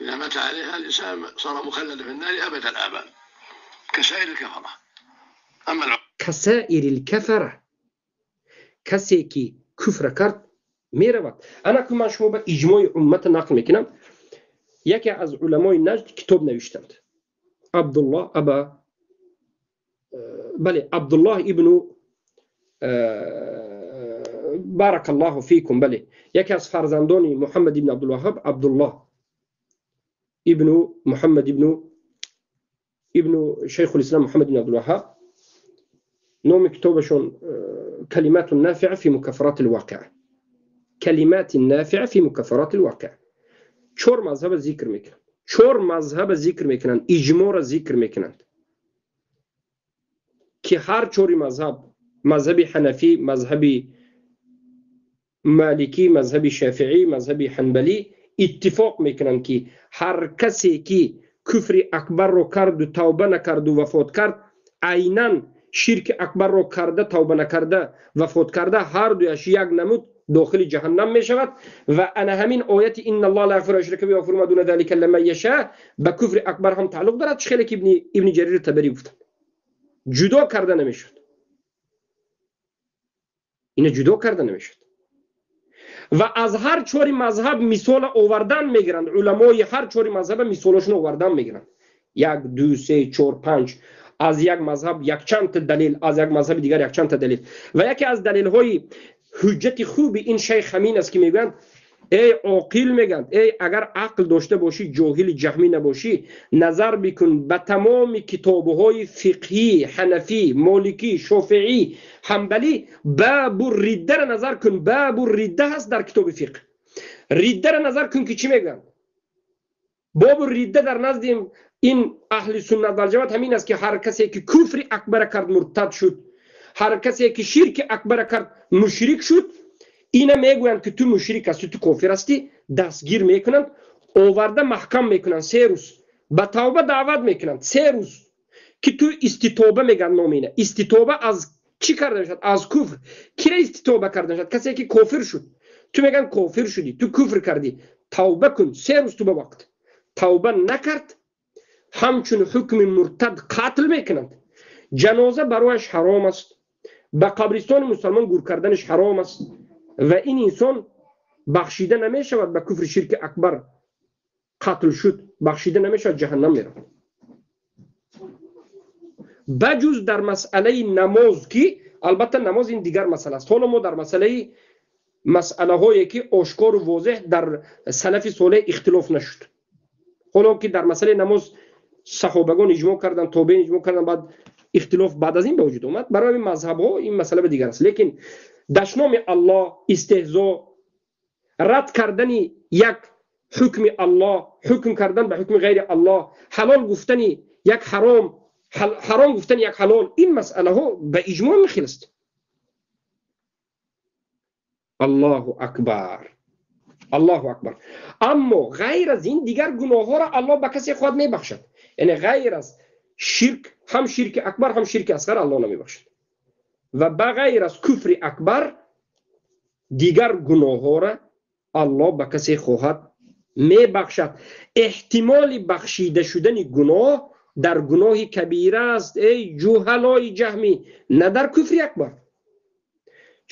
إذا مات عليها الإنسان صار مخلد في النار أبد الآباد كسائر الكفرة. أما كسائر الكفرة، کسی که کفر کرد میرود. انا که من شما به اجماع امت نقل میکنم، یکی از علمای نجد کتاب نوشتند، عبدالله ابا بله عبدالله ابن بارک الله فیکم، بله یکی از فرزندان محمد ابن عبدالوهاب، عبدالله ابن محمد ابن شیخ الاسلام محمد بن عبدالوهاب، نام کتابشون کلمات نافعه فی مکفرات الواقع، کلمات نافعه فی مکفرات الواقع. چهار مذهب ذکر میکنند، چهار مذهب ذکر میکنند، اجماع را ذکر میکنند که هر چهار مذهب، مذهب حنفی، مذهب مالکی، مذهب شافعی، مذهب حنبلی، اتفاق میکنند که هر کسی که کفر اکبر رو کرد و توبه نکرد و وفات کرد، عینا شرک اکبر رو کرده توبه نکرده وفات کرده، هر دویش یک نمود داخل جهنم می شود. و انا همین آیت ان الله لا یغفر یشرک به و یغفر ما دون ذلک لمن یشاء به کفر اکبر هم تعلق دارد. چه خیلی که ابن جریر طبری گفتند جدا کرده نمیشد، اینا جدا کرده نمیشد. Ва аз ҳар чори мазҳаб мисол овардан мегиранд. Уламои ҳар чори мазҳаба мисолошон овардан мегиранд. 1, 2, 3, 4, 5 аз як мазҳаб якчанд та далил, аз як мазҳаби дигар якчанд та далил. Ва яке аз далилҳои ҳуҷҷати хуби ин шайх ҳамин аст ки мегӯянд: эй оқил, мегӯянд, эй агар ақл дошта бошӣ, ҷоҳили ҷаҳмӣ набошӣ, назар бикун ба тамоми китобҳои фиқҳӣ, ҳанафӣ, моликӣ, шофеӣ, ҳанбалӣ, бабу риддаро назар кун. Бабу ридда ҳаст дар китоби фиқҳ. Риддаро назар кун ки чӣ мегӯянд. Бобу ридда дар назди ин аҳли суннат валҷамоат ҳамин аст ки ҳар касе ки куфри акбара кард муртад шуд, ҳар касе ки ширки акбара кард мушрик шуд. Ина мегӯянд ки ту мушрик ҳастӣ, ту кофир ҳастӣ, дастгир мекунанд, оварда маҳкам мекунанд 3 рӯз, ба тавба даъват мекунанд 3 рӯз, ки ту иститоба мегӯянд номи ина. Иститоба аз чӣ карда мешавад? Аз куфр. Кира иститоба карда мешавад? Касе ки кофир шуд. Ту мегӯянд кофир шудӣ, ту куфр кардӣ, тавба кун 3 рӯз ту ба вақт. Тавба накард, ҳамчун ҳукми муртад қатл мекунанд. Ҷаноза барояш ҳаром аст, ба қабристони мусалмон гур карданаш ҳаром аст ва ин инсон бахшида намешавад. Ба куфри ширки акбар қатл шуд, бахшида намешавад, ҷаҳаннам меравад. Баҷуз дар масъалаи намоз, ки албатта намоз ин дигар масъала аст. Ҳоло мо дар масъалаи масъалаҳое ки ошкору возеҳ дар салафи солеҳ ихтилоф нашуд. Ҳоло ки дар масъалаи намоз саҳобагон иҷмоъ карданд, тобеин иҷмоъ карданд, баъд ихтилоф баъд аз ин ба вуҷуд омад. Барои ҳамин мазҳабҳо ин масъала ба дигар аст. Лекин дашноми Аллоҳ, истеҳзо, рад кардани як ҳукми Аллоҳ, ҳукм кардан ба ҳукми ғайри Аллоҳ, ҳалол гуфтани як ҳаром, ҳаром гуфтани як ҳалол, ин масъалаҳо ба иҷмоъ мехил аст. Аллоҳу акбар, Аллоҳу акбар. Аммо ғайр аз ин дигар гуноҳҳоро Аллоҳ ба касе хоҳад мебахшад. Яъне ғайр аз ширк, ҳам ширки акбар, ҳам ширки асғар Аллоҳ намебахшад. Ва ба ғайр аз куфри акбар дигар гуноҳҳоро Аллоҳ ба касе хоҳад мебахшад. Эҳтимоли бахшида шудани гуноҳ дар гуноҳи кабира аст, эй ҷуҳалои ҷаҳмӣ, на дар куфри акбар.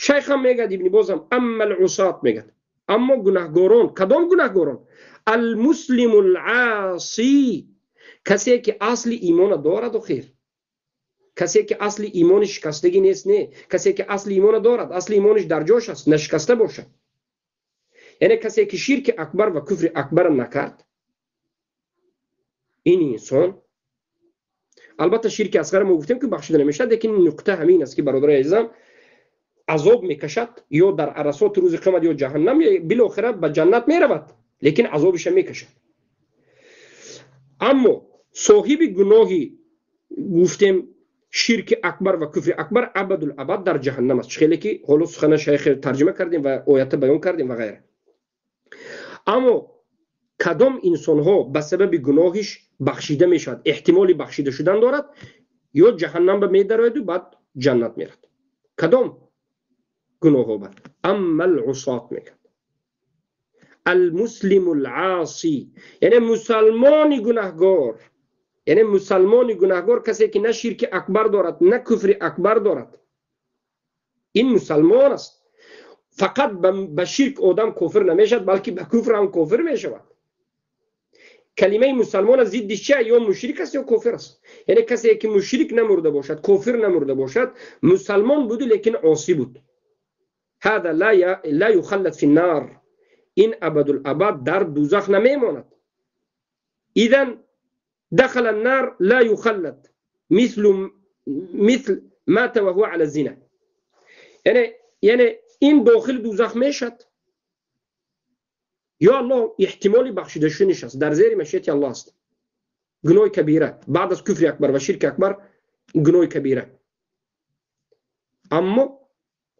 Шайхам мегӯяд, Ибни Бозам, амма алусот мегӯяд, аммо гунаҳгорон, кадом гунаҳгорон? Алмуслиму алъосӣ, касе ки асли имона дорад, охир касе ки асли имони шикастагӣ нест, не, касе ки асли имона дорад, асли имониш дар ҷош аст, нашикаста бошад. Яъне касе ки ширки акбар ва куфри акбарро накард, ин инсон албатта ширки асғар мо гуфтем ки бахшида намешавад, лекин нуқта ҳамин аст ки бародарои азизам, азоб мекашад ё дар арасоти рӯзи қиёмат ё ҷаҳаннам, ё билохира ба ҷаннат меравад, лекин азобиша мекашад. Аммо соҳиби гуноҳи гуфтем ширки акбар ва куфри акбар абадул абад дар ҷаҳаннам аст, хеле ки ҳоло сухана шайх тарҷима кардем ва оята баён кардем ва ғайра. Аммо кадом инсонҳо ба сабаби гуноҳиш бахшида мешавад, эҳтимоли бахшида шудан дорад, ё ҷаҳаннам ба медарояду баъд ҷаннат мерад? Кадом гуноҳҳо ба? Амма алусот мегӯяд, алмуслиму алъосӣ, яъне мусалмони гунаҳгор, яъне мусалмони гунаҳгор касе ки на ширки акбар дорад, на куфри акбар дорад, ин мусалмон аст. Фақат ба ширк одам кофир намешавад, балки ба куфр ҳам кофир мешавад. Калимаи мусалмон аз зидди чия? Ё мушрик аст ё кофир аст. Яъне касе ки мушрик намурда бошад, кофир намурда бошад, мусалмон буду лекин осӣ буд, ҳада ла юхаллад фи нар, ин абадулабад дар дузах намемонад. Идан دخل النار لا يخلد مثل مات وهو على الزنا. یعنی این داخل دوزخ میشد یا الله احتمالی بخشیده شدنش است، در زیر مشیت الله است. گناه کبیره بعد از کفر اکبر و شرک اکبر گناه کبیره، اما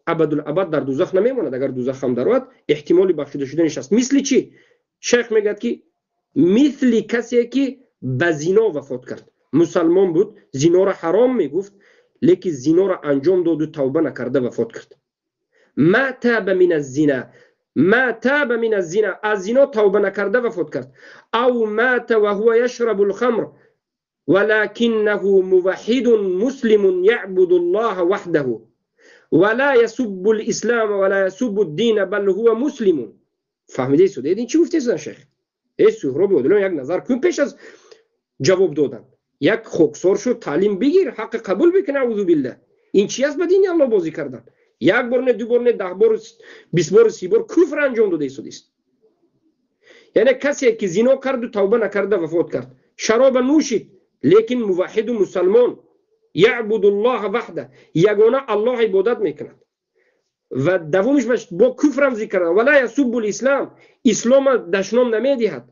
ابدالابد در دوزخ نمیماند. اگر دوزخ هم درود احتمالی بخشیده شدنش است. مثل چی؟ شیخ میگه که مثل کسی که به زینا وفات کرد، مسلمان بود، زینا را حرام میگفت، لیکن زینا را انجام داد و توبه نکرده وفات کرد. ما تاب من الزنا، ما تاب من الزنا، از زینا توبه نکرده وفات کرد. او مات وهو يشرب الخمر ولكنه موحد مسلم يعبد الله وحده. ولا يسب الإسلام ولا يسب الدين بل هو مسلم. فهمیده شده این چی گفته شدن شیخ؟ ای سهراب عادلیان یک نظر کن پیش از جواب دادن. یک خاکسار شد تعلیم بگیر، حق قبول بکن، اعوذ بالله. این چی است به دین الله بازی کردن؟ یک بار نه، دو بار نه، 10 بار، 20 بار، 30 بار کفر انجام داده است. یعنی کسی که زنا کرد و توبه نکرده وفات کرد، شراب نوشید، لیکن موحد و مسلمان یعبد الله وحده، یگانه الله عبادت میکند و دومش با کفر هم ذکر کرد، ولا یسب الاسلام، اسلام دشنام نمیدهد،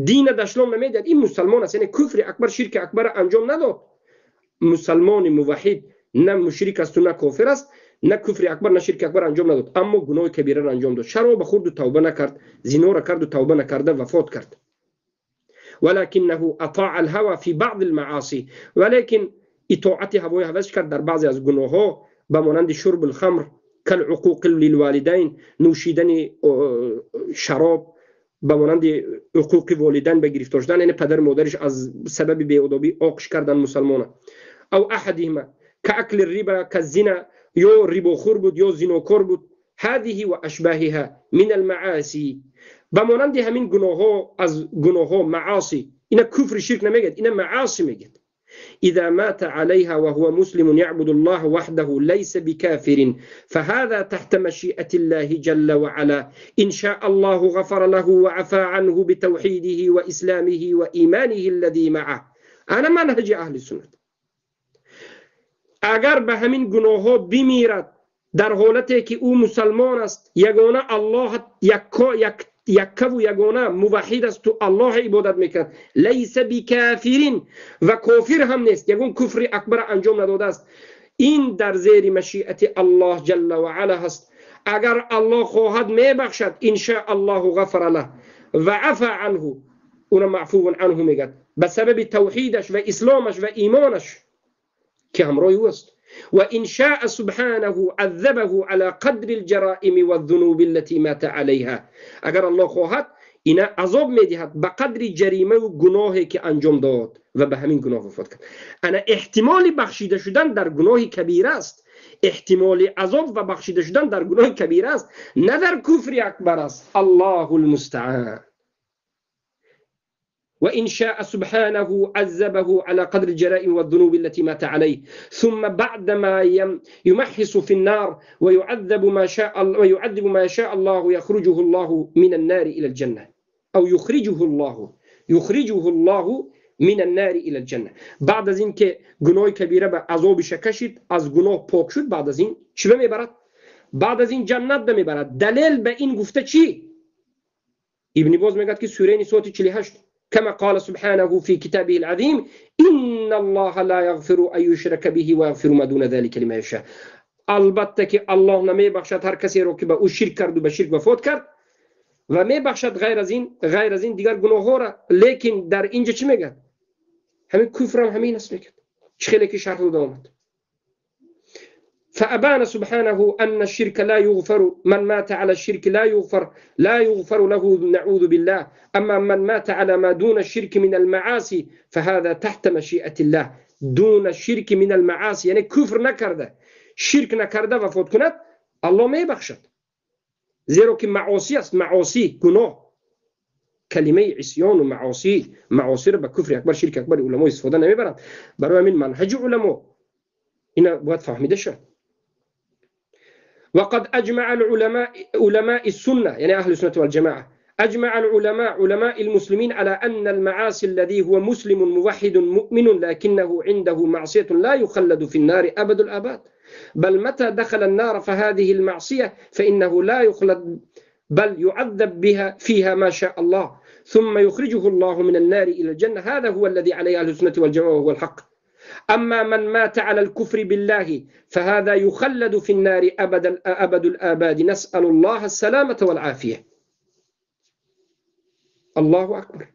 دین دشنام نمیدهد، این مسلمان است. یعنی کفر اکبر، شرک اکبر انجام نداد. مسلمان موحد نه مشرک است و نه کافر است، نه کفر اکبر نه شرک اکبر انجام نداد، اما گناه کبیره را انجام داد. شراب خورد و توبه نکرد، زنا را کرد و توبه نکرده وفات کرد. ولكنه اطاع الهوى في بعض المعاصي، ولكن اطاعت هوای هوس کرد در بعضی از گناه‌ها، به مانند شرب الخمر، کالعقوق للوالدین، نوشیدن شراب، به مانند عقوق والدین به گرفتار شدن، یعنی پدر مادرش از سبب بی‌ادبی عاقش کردن مسلمانه، او احدهما كأكل الربا كالزنا، یا رباخور بود یا زناکار بود. هذه و اشباهها من المعاصی، به مانند همین گناه‌ها از گناه‌ها معاصی، اینا کفر شرک نمیگه، اینا معاصی میگه. إذا مات عليها وهو مسلم يعبد الله وحده ليس بكافر فهذا تحت مشيئة الله جل وعلا، إن شاء الله غفر له وعفى عنه بتوحيده وإسلامه وإيمانه الذي معه. أنا منهج أهل السنة. اگر به همین گناه ها بمیرد در حالتی که او مسلمان است، یگانه الله یکه و یگانه موحد است و الله عبادت میکرد، لیس بکافرین، و کافر هم نیست، یگون کفر اکبر انجام نداده است، این در زیر مشیئت الله جل و علا هست. اگر الله خواهد میبخشد، ان شاء الله غفر له و عفا عنه، اون معفو عنه میگد به سبب توحیدش و اسلامش و ایمانش که همراه او است. و ان شاء سبحانه عذبه على قدر الجرائم والذنوب التي مات عليها، اگر الله خواهد اینا عذاب میدهد به قدر جریمه و گناهی که انجام داد و به همین گناه وفات کرد. انا احتمال بخشیده شدن در گناه کبیره است، احتمال عذاب و بخشیده شدن در گناه کبیره است، نه در کفر اکبر است. الله المستعان. وإن شاء سبحانه عذبه على قدر الجرائم والذنوب التي مات عليه، ثم بعدما يمحص في النار ويعذب ما شاء ويعذب ما يشاء الله يخرجه الله من النار إلى الجنة، أو يخرجه الله من النار إلى الجنة. بعد از این که گناه کبیره به عذابش کشید، از گناه پاک شد، بعد از این چی میبرد؟ بعد از این جنت میبرد. دلیل به این گفته چی؟ ابن باز میگه که سوره نساء 48 كما قال سبحانه في كتابه العظيم إن الله لا يغفر أن يشرك به ويغفر ما دون ذلك لمن يشاء. البته که الله نمیبخشد هر کسی رو که به او شرک کرد و به شرک وفات کرد، و میبخشد غیر از این دیگر گناه ها را. لیکن در اینجا چی میگه؟ همین کفر هم همین است میگه، چه خیلی که شرح داده آمد. فأبان سبحانه أن الشرك لا يغفر، من مات على الشرك لا يغفر له، نعوذ بالله. أما من مات على ما دون الشرك من المعاصي فهذا تحت مشيئة الله. دون الشرك من المعاصي یعنی کفر نکرده، شرک نکرده وفات کند، الله میبخشد، زیرا که معاصی است. معاصی گناه، کلمه عصیان و معاصی را به کفر اکبر شرک اکبر علما استفاده نمیبرند. برای همین منهج علما اینا باید فهمیده شد. وقد أجمع العلماء علماء السنة، يعني أهل السنة والجماعة، أجمع العلماء علماء المسلمين على أن المعاصي الذي هو مسلم موحد مؤمن لكنه عنده معصية لا يخلد في النار أبد الآباد، بل متى دخل النار فهذه المعصية فإنه لا يخلد بل يعذب بها فيها ما شاء الله ثم يخرجه الله من النار إلى الجنة. هذا هو الذي عليه أهل السنة والجماعة وهو الحق. أما من مات على الكفر بالله فهذا يخلد في النار أبد الآباد، نسأل الله السلامة والعافية. الله أكبر.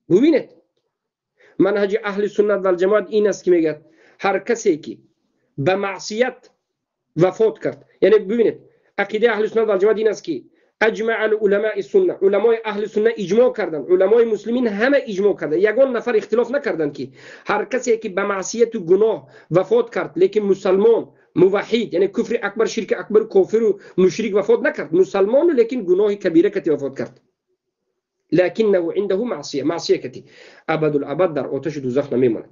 ببینید منهج اهل سنت و الجماعت این است که میگه هر کسی که به معصیت وفات کرد، یعنی ببینید عقیده اهل سنت و الجماعت این است که اجمع العلماء السنه، علمای اهل سنت اجماع کردن، علمای مسلمین همه اجماع کردن، یگان نفر اختلاف نکردن که هر کسی که به معصیت و گناه وفات کرد لیکن مسلمان муваҳид, яъне куфри акбар, ширки акбар, кофиру мушрик вафот накард, мусалмону, лекин гуноҳи кабира кати вафот кард. Лакиннаҳу индаҳу маъсия, маъсия кати абадул абад дар оташи дузах намемонад,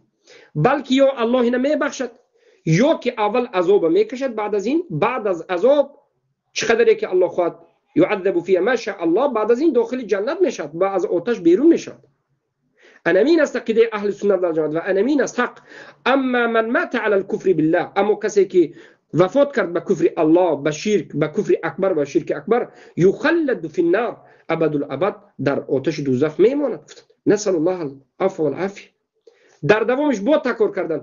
балки ё Аллоҳ ина мебахшад, ё ки аввал азоба мекашад, баъд аз ин, баъд аз азоб чӣ қадаре ки Аллоҳ хоҳад, юаззабу фиҳа ма шаа Аллоҳ, баъд аз ин дохили ҷаннат мешавад ва аз оташ берун мешавад. Анамин аст ақидаи аҳли суннат вал ҷамоат ва анамин аст ҳақ. Амма ман мата ала алкуфри биллаҳ, аммо касе ки вафот кард ба куфри Аллоҳ, ба ширк, ба куфри акбар ва ширки акбар, юхалладу фи ннар абадул абад, дар оташи дузах мемонад. Насалуллоҳ алафва вал афия. Дар давомиш бо такрор кардан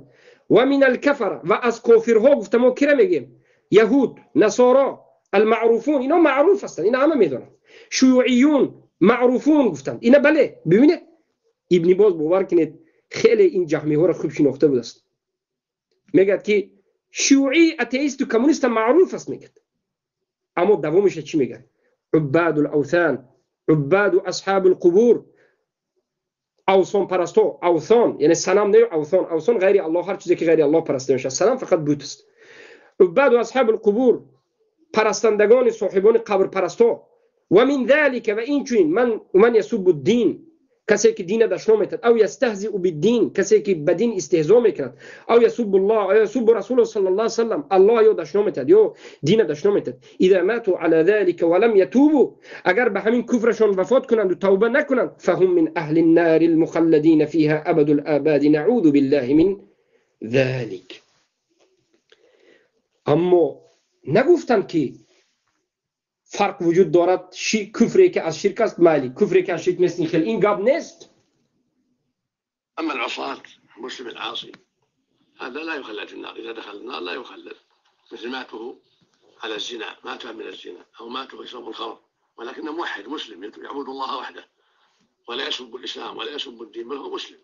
ва мин алкафара, ва аз кофирҳо гуфта мо кира мегем? Яҳуд, насоро, алмаъруфун, ино маъруф ҳастанд, ина ҳама медонанд. Шуюиюн, маъруфун гуфтанд. Ина бале, бибинед, Ибни Боз бовар кунед, хеле ин ҷаҳмиҳоро хуб шинохта будааст. Мегӯяд ки шиуӣ, атеисту коммуниста маъруф аст, мегӯяд. Аммо давомиша чӣ мегӯяд? Уббаду лавсан, уббаду асҳабу лқубур, авсонпарасто, авсон яъне санам не, авсон, авсон ғайри Аллоҳ, ҳар чизе ки ғайри Аллоҳ параста мешавад, санам фақат бут аст. Уббаду асҳабу лқубур, парастандагони соҳибони қабрпарасто. Ва мин залика, ва инчунин ман ясуббу ддин, касе ки дина дашном метад, ав ястаҳзиу биддин, касе ки ба дин истеҳзо мекунад, ав ясуббу ллоҳ, ав ясуббу расулаҳу саллаллоҳу алайҳи васаллам, Аллоҳ ё дашном метад, ё дина дашном метад. Иза мату ала залика ва лам ятубу, агар ба ҳамин куфрашон вафот кунанд ва тавба накунанд, фаҳум мин аҳли ннари лмухалладина фиҳа абаду лабади, наъузу биллаҳи мин залик. Аммо нагуфтанд ки фарқ вуҷуд дорад, куфре ки аз ширк аст, майли, куфре ки аз ширк нест, ин хел ин гап нест. أما العصاة المسلم العاصي هذا لا يخلد في النار، إذا دخل النار لا يخلد، مثل ماته على الزنا، مات من الزنا أو ماته يشرب الخمر، ولكنه موحد مسلم يعبد الله وحده ولا يسب الإسلام ولا يسب الدين، بل هو مسلم،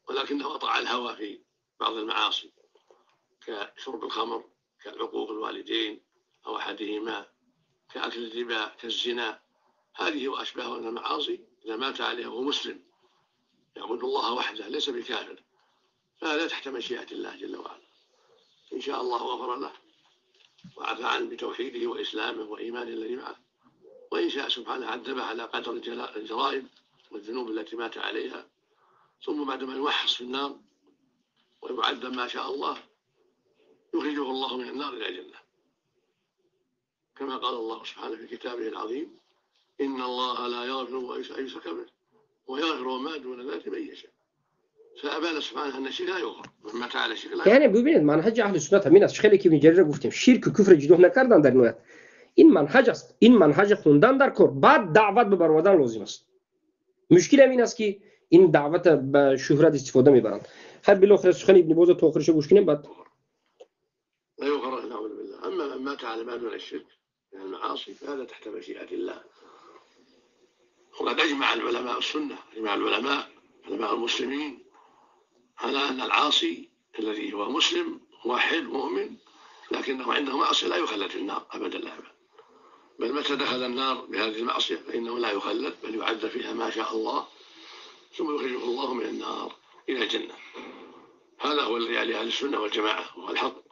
ولكنه أطاع الهوى في بعض المعاصي كشرب الخمر، كعقوق الوالدين أو أحدهما، كأكل الربا، كالزنا، هذه وأشباهها من المعاصي إذا مات عليها وهو مسلم يعبد الله وحده ليس بكافر فهذا تحت مشيئة الله جل وعلا، إن شاء الله غفر له وعفى عنه بتوحيده وإسلامه وإيمانه الذي معه، وإن شاء سبحانه عذبه على قدر الجرائم والذنوب التي مات عليها، ثم بعدما يوحص في النار ويعذب ما شاء الله يخرجه الله من النار إلى الجنة، كما قال الله سبحانه في كتابه العظيم: إن الله لا يغفر أن يشرك به ويغفر ما دون ذلك لمن يشاء. فأبان سبحانه أن الشرك لا يغفر، من مات على الشرك لا. یعنی ببینید منهج اهل سنت همین است. خیلی که ابن گفتیم شرک و کفر جدا نکردن در نوعیت این منهج است. این منهج خوندن در کار، بعد دعوت به برآوردن لازم است. مشکل این است که این دعوت به شهرت استفاده میبرند. خب بالاخره سخن ابن باز تا آخرش گوش کنیم بعد. لا يغفر نعوذ بالله. اما من مات على ما دون الشرك من المعاصي فهذا تحت مشيئة الله. وقد أجمع العلماء السنة، أجمع العلماء علماء المسلمين على أن العاصي الذي هو مسلم موحد مؤمن لكنه عنده معصية لا يخلد في النار أبدا لا أبدا، بل متى دخل النار بهذه المعصية فإنه لا يخلد بل يعذب فيها ما شاء الله ثم يخرجه الله من النار إلى الجنة. هذا هو الذي عليه أهل السنة والجماعة وهو الحق.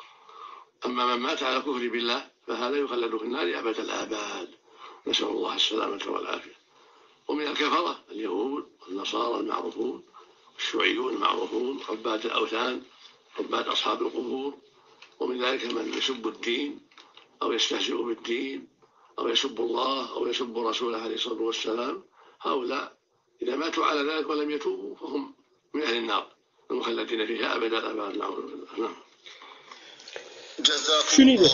أما من مات على كفر بالله فهذا يخلد في النار أبد الآباد، نسأل الله السلامة والعافية. ومن الكفرة اليهود والنصارى المعروفون، الشيوعيون المعروفون، عباد الأوثان، عباد أصحاب القبور، ومن ذلك من يسب الدين أو يستهزئ بالدين أو يسب الله أو يسب رسوله عليه الصلاة والسلام. هؤلاء إذا ماتوا على ذلك ولم يتوبوا فهم من أهل النار المخلدين فيها أبدا الآباد، نعوذ بالله. نعم. شنیدید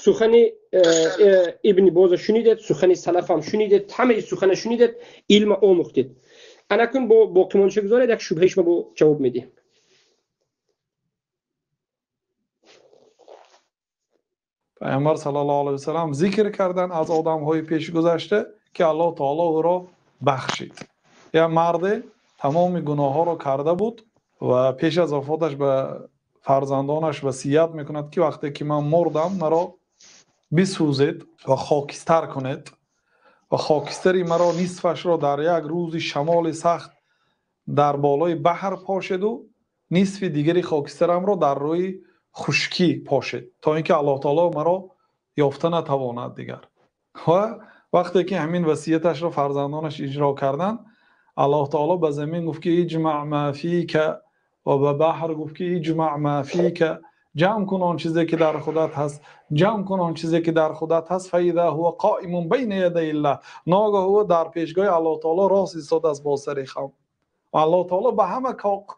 سخن ابن باز شنیدید، سخن سلف هم شنیدید، همه سخن شنیدید، علم آموختید. انکن با باقی گذارید یک شبهه شما با جواب میدیم. پیامبر صلی الله علیه و سلم ذکر کردن از آدم‌های پیش گذشته که الله تعالی او را بخشید. یک مرد تمام گناه‌ها را کرده بود و پیش از وفاتش به فرزندانش وصیت میکند که وقتی که من مردم مرا بسوزید و خاکستر کنید و خاکستری مرا نصفش را در یک روز شمال سخت در بالای بحر پاشید و نصف دیگری خاکسترم را در روی хушкӣ пошид, то ин ки Аллоҳ таоло маро ёфта натавонад дигар. Ва вақте ки ҳамин васияташро фарзандонаш иҷро карданд, Аллоҳ таоло ба замин гуфт ки иҷмаъ ма фика, ва ба баҳр гуфт ки иҷмаъ ма фика, ҷамъ кун он чизе ки дар худат ҳаст, ҷамъ кун он чизе ки дар худат ҳаст. Фаиза ҳува қоимун байна ядайиллаҳ, ногаҳ ӯ дар пешгоҳи Аллоҳ таоло рост истодааст бо сари хам. Аллоҳ таоло ба ҳама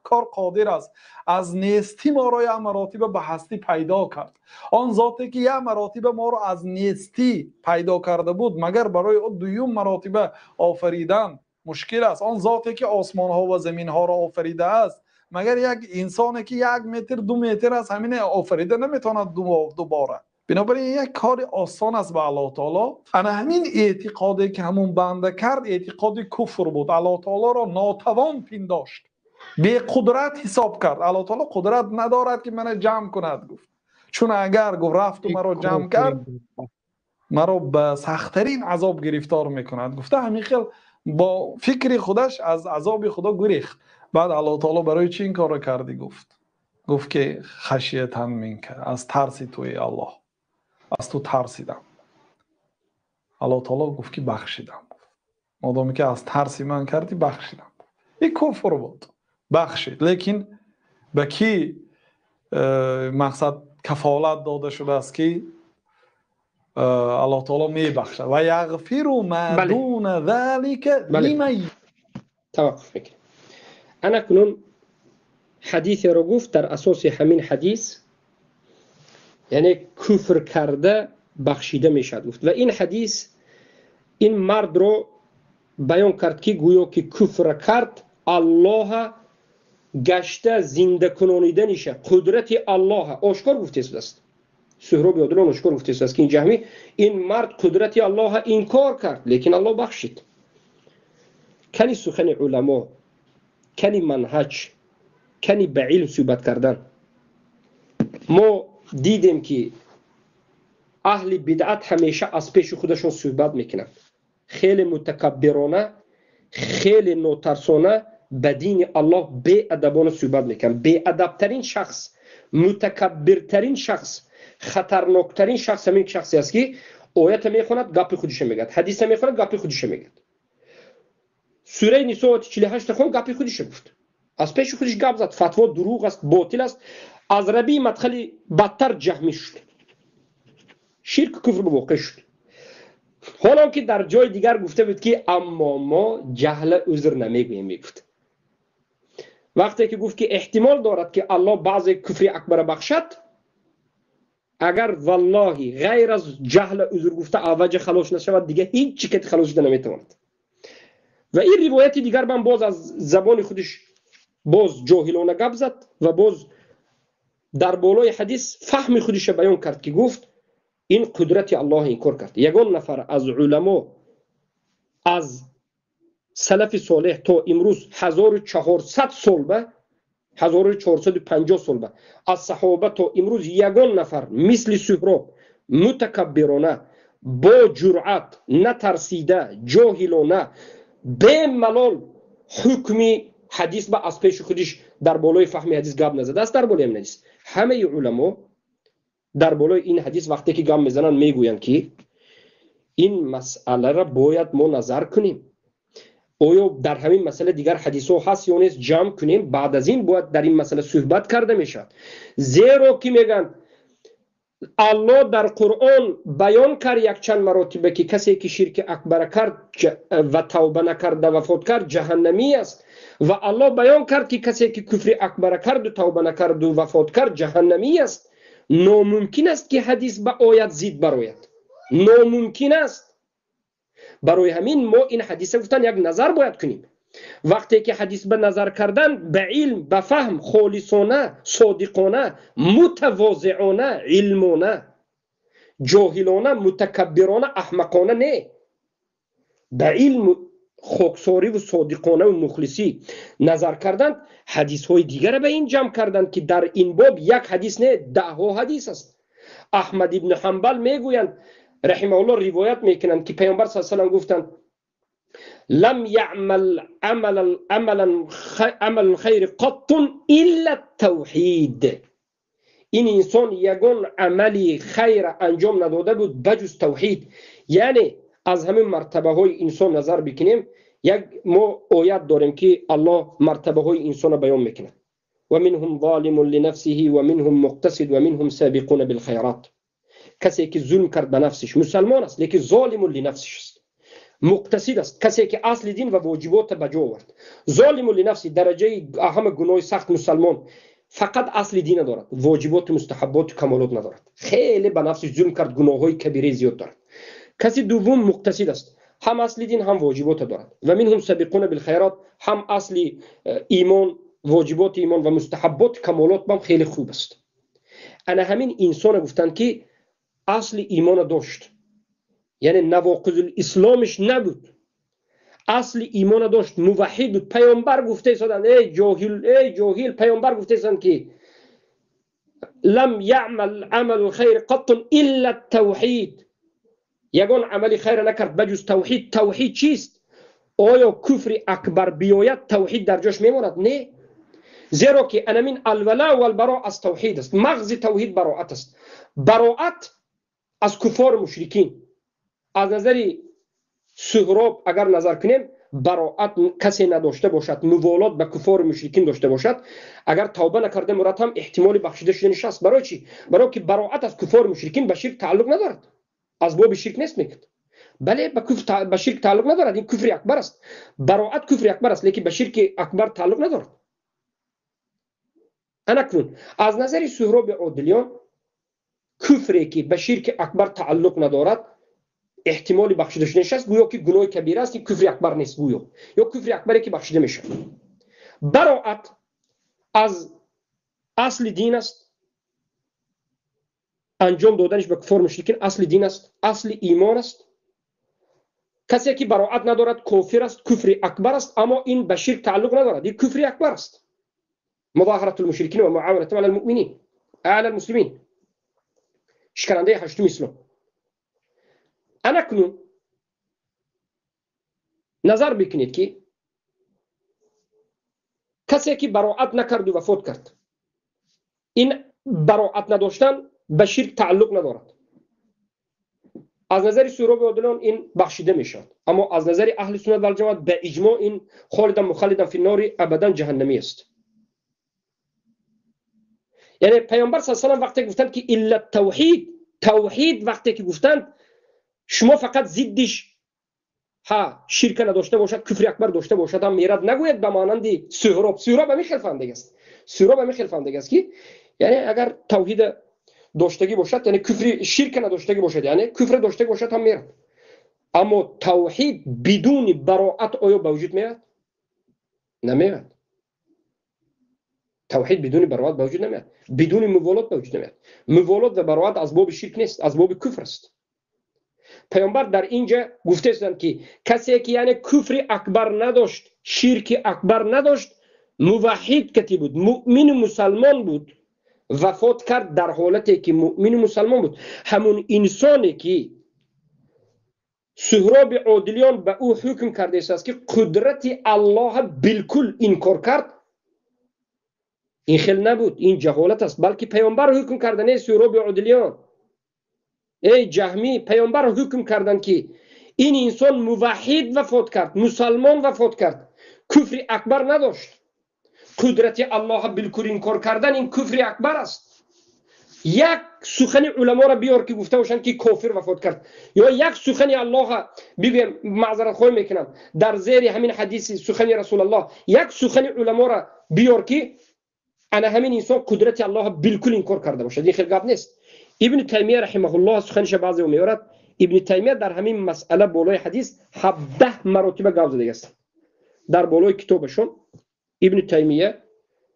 кор қодир аст. Аз нестӣ моро як маротиба ба ҳастӣ пайдо кард. Он зоте ки як маротиба моро аз нестӣ пайдо карда буд, магар барои ӯ дуюм маротиба офаридан мушкил аст? Он зоте ки осмонҳо ва заминҳоро офаридааст, магар як инсоне ки як метр ду метр аст ҳамин офарида наметавонад дубора? Бинобар ин як кори осон аст ба Аллоҳ таоло. Ана ҳамин эътиқоде ки ҳамун банда кард, эътиқоди куфр буд. Аллоҳ таолоро нотавон пиндошт, беқудрат ҳисоб кард. Аллоҳ таоло қудрат надорад ки мана ҷамъ кунад, гуфт. Чун агар гуфт рафту маро ҷамъ кард, маро ба сахттарин азоб гирифтор мекунад. Гуфта ҳамин хел бо фикри худаш аз азоби Худо гурехт. Баъд Аллоҳ таоло барои чӣ ин корро кардӣ гуфт? Гуфт ки хашиятан минка, аз тарси ту эй Аллоҳ, аз ту тарсидам. Аллоҳ таоло гуфт ки бахшидам. Модоме ки аз тарси ман кардӣ, бахшидам. Ин куфр буд, бахшид. Лекин ба кӣ мақсад кафолат дода шудааст ки Аллоҳ таоло мебахшад? Ва яғфиру ма дуна залика лиман. Таваққуф мекунем. Ана кунун ҳадисеро гуфт, дар асоси ҳамин ҳадис, яъне куфр карда бахшида мешавад гуфт. Ва ин ҳадис ин мардро баён кард ки гӯё ки куфр кард, Аллоҳ гашта зинда кунониданиша, қудрати Аллоҳ ошкор гуфтааст. Суҳроб Ёдилон ошкор гуфтааст ки ин ҷаҳмӣ, ин мард қудрати Аллоҳ инкор кард, лекин Аллоҳ бахшид. Кани сухани уламо, кани манҳаҷ, кани ба илм суҳбат кардан. Мо дидем ки аҳли бидъат ҳамеша аз пеши худашон суҳбат мекунанд, хеле мутакаббирона, хеле нотарсона ба дини Аллоҳ беадабона суҳбат мекунанд. Беадабтарин шахс, мутакаббиртарин шахс, хатарноктарин шахс ҳамин шахсе аст ки оята мехонад, гапи худиша мегӯяд, ҳадиса мехонад, гапи худиша мегӯяд. Сураи Нисо ояти 48 хон, гапи худиша гуфт, аз пеши худиш гап зад. Фатво дурӯғ аст, ботил аст. Аз рабии мадхали бадтар ҷаҳмӣ шуд, ширку куфр ба воқеъ шуд. Ҳолон ки дар ҷои дигар гуфта буд ки аммо мо ҷаҳла узр намегӯем, мегуфт. Вақте ки гуфт ки эҳтимол дорад ки Аллоҳ баъзе куфри акбара бахшад, агар валлоҳи ғайр аз ҷаҳла узр гуфта авваҷа халос нашавад, дигар ҳеҷ чӣ кати халос шуда наметавонад. Ва ин ривояти дигар ман боз аз забони худиш боз ҷоҳилона гап зад ва боз дар болои ҳадис фаҳми худиша баён кард ки гуфт ин қудрати Аллоҳ инкор кард. Ягон нафар аз уламо аз салафи солеҳ то имрӯз 1400 сол ба 1450 сол ба аз саҳоба то имрӯз ягон нафар мисли Суҳроб мутакаббирона, бо ҷуръат, натарсида, ҷоҳилона, бемалол ҳукми ҳадис ба аз пеши худиш дар болои фаҳми ҳадис гап назадааст. Дар болои ҳамин ҳадис ҳамаи уламо дар болои ин ҳадис вақте ки гап мезананд мегӯянд ки ин масъаларо бояд мо назар кунем, оё дар ҳамин масъала дигар ҳадисҳо ҳаст ё нест, ҷамъ кунем, баъд аз ин бояд дар ин масъала суҳбат карда мешавад. Зеро ки мегӯянд Аллоҳ дар Қуръон баён кард якчанд маротиба ки касе ки ширки акбара кард ва тавба накарда вафот кард ҷаҳаннамӣ аст, ва Аллоҳ баён кард ки касе ки куфри акбара карду тавба накарду вафот кард ҷаҳаннамӣ аст. Номумкин аст ки ҳадис ба оят зид барояд, номумкин аст. Барои ҳамин мо ин ҳадиса гуфтан як назар бояд кунем. Вақте ки ҳадис ба назар кардан ба илм, ба фаҳм, холисона, содиқона, мутавозиона, илмона, ҷоҳилона, мутакаббирона, аҳмақона не, ба илму хоксориву содиқонаву мухлисӣ назар карданд, ҳадисҳои дигарро ба ин ҷамъ карданд ки дар ин боб як ҳадис не, даҳҳо ҳадис аст. Аҳмад ибни Ҳанбал мегӯянд раҳимаҳуллоҳ, ривоят мекунанд ки паёмбар саллаллоҳу алайҳи васаллам гуфтанд лам яъмал амалан амалан хайри қаттун илла тавҳид. Ин инсон ягон амали хайра анҷом надода буд баҷуз тавҳид. Яъне аз ҳамин мартабаҳои инсон назар бикунем, як мо оят дорем, ки Аллоҳ мартабаҳои инсонро баён мекунад: ва минҳум золимун линафсиҳи ва минҳум муқтасид ва минҳум собиқуна билхайрот. Касе ки зулм кард ба нафсиш, мусалмон аст, лекин золимун линафсиш аст. Муқтасид аст касе ки асли дин ва воҷиботро ба ҷо овард. Золимун линафси дараҷаи ҳама гуноҳи сахт, мусалмон фақат асли дина дорад, воҷиботу мустаҳабботу камолот надорад, хеле ба нафсиш зулм кард, гуноҳҳои кабираи зиёд дорад. Каси дуввум муқтасид аст, ҳам асли дин, ҳам воҷибота дорад. Ва минҳум сабиқуна билхайрот, ҳам асли имон, воҷиботи имон ва мустаҳабботи камолот ҳам хеле хуб аст. Ана ҳамин инсона гуфтанд, ки асли имона дошт, яъне навоқизул исломиш набуд, асли имона дошт, муваҳҳид буд. Паёмбар гуфта истоданд: эй ҷоҳил, эй ҷоҳил, паёмбар гуфта истоданд, ки лам яъмал амалу хайр қаттун илла тавҳид, ягон амали хайра накард ба ҷуз тавҳид. Тавҳид чист? Оё куфри акбар биёяд, тавҳид дар ҷош мемонад? Не, зеро ки анамин алвала валбаро аз тавҳид аст. Мағзи тавҳид бароат аст, бароат аз куфору мушрикин. Аз назари Суҳроб агар назар кунем, бароат касе надошта бошад, муволот ба куфору мушрикин дошта бошад, агар тавба накарда мурад ҳам эҳтимоли бахшида шуданиш аст. Барои чӣ? Барои ки бароат аз куфору мушрикин ба ширк тааллуқ надорад, аз боби ширк нест мекунад. Бале, ба ширк тааллуқ надорад, ин куфри акбар аст. Бароат куфри акбар аст, лекин ба ширки акбар тааллуқ надорад. Анакнун аз назари Суҳроби Одилиён, куфре ки ба ширки акбар тааллуқ надорад, эҳтимоли бахшида шуданиш аст, гӯё ки гуноҳи кабира аст, ин куфри акбар нест гӯё, ё куфри акбаре ки бахшида мешавад. Бароат аз асли дин аст, анҷом доданиш ба куфор мушрикин асли дин аст, асли имон аст. Касе ки бароат надорад, кофир аст, куфри акбар аст, аммо ин ба ширк тааллуқ надорад, ин куфри акбар аст. Музоҳарату лмушрикин ва муаванату ала лмуъминин, ала лмуслимин, шиканандаи ҳаштуми ислом. Анакнун назар бикунед, ки касе ки бароат накарду вафот кард, ин бароат надоштан ба ширк тааллуқ надорад. Аз назари Суҳроби Одилон ин бахшида мешавад, аммо аз назари аҳли суннат валҷамоат ба иҷмоъ ин холидан мухаллидан фи нори, абадан ҷаҳаннамӣ аст. Яъне паёмбар с салам вақте гуфтанд, ки илла тавҳид, тавҳид вақте ки гуфтанд, шумо фақат зиддиш ҳа ширка надошта бошад, куфри акбар дошта бошад ҳам мерад нагӯяд, ба монанди Суҳроб. Суҳроб ҳамин хел фаҳмидаг аст, Суҳроб ҳамин хел фаҳмидаг аст, ки яъне агар тавҳида доштагӣ бошад, яъне куфри ширка надоштагӣ бошад, яъне куфра доштагӣ бошад ҳам мерад. Аммо тавҳид бидуни бароат оё ба вуҷуд меояд? Намеояд. Тавҳид бидуни бароат ба вуҷуд намеояд, бидуни муволот ба вуҷуд намеояд. Муволот ва бароат аз боби ширк нест, аз боби куфр аст. Паёмбар дар инҷа гуфта истоданд, ки касе ки яъне куфри акбар надошт, ширки акбар надошт, муваҳҳид кати буд, муъмину мусалмон буд, вафот кард дар ҳолате ки муъмину мусалмон буд, ҳамун инсоне ки Суҳроби Одилиён ба ӯ ҳукм карда истааст, ки қудрати Аллоҳа билкул инкор кард, ин хел набуд, ин ҷаҳолат аст, балки паёмбар ҳукм карда, не Суҳроби Одилиён. Эй ҷаҳмӣ, паёмбар ҳукм карданд, ки ин инсон муваҳҳид вафот кард, мусалмон вафот кард, куфри акбар надошт. Қудрати Аллоҳа билкул инкор кардан ин куфри акбар аст. Як сухани уламоро биёр, ки гуфта бошанд, ки кофир вафот кард, ё як сухани Аллоҳа бигӯем. Маъзаратхоҳӣ мекунам, дар зери ҳамин ҳадиси сухани Расулаллоҳ як сухани уламоро биёр, ки ана ҳамин инсон қудрати Аллоҳа билкул инкор карда бошад. Ин хел гап нест. Ибни Таймия раҳимаҳуллоҳ суханиша баъзео меорад. Ибни Таймия дар ҳамин масъала болои ҳадис 17 маротиба гап задагӣ ҳастанд дар болои китобашон. Ибни Таймия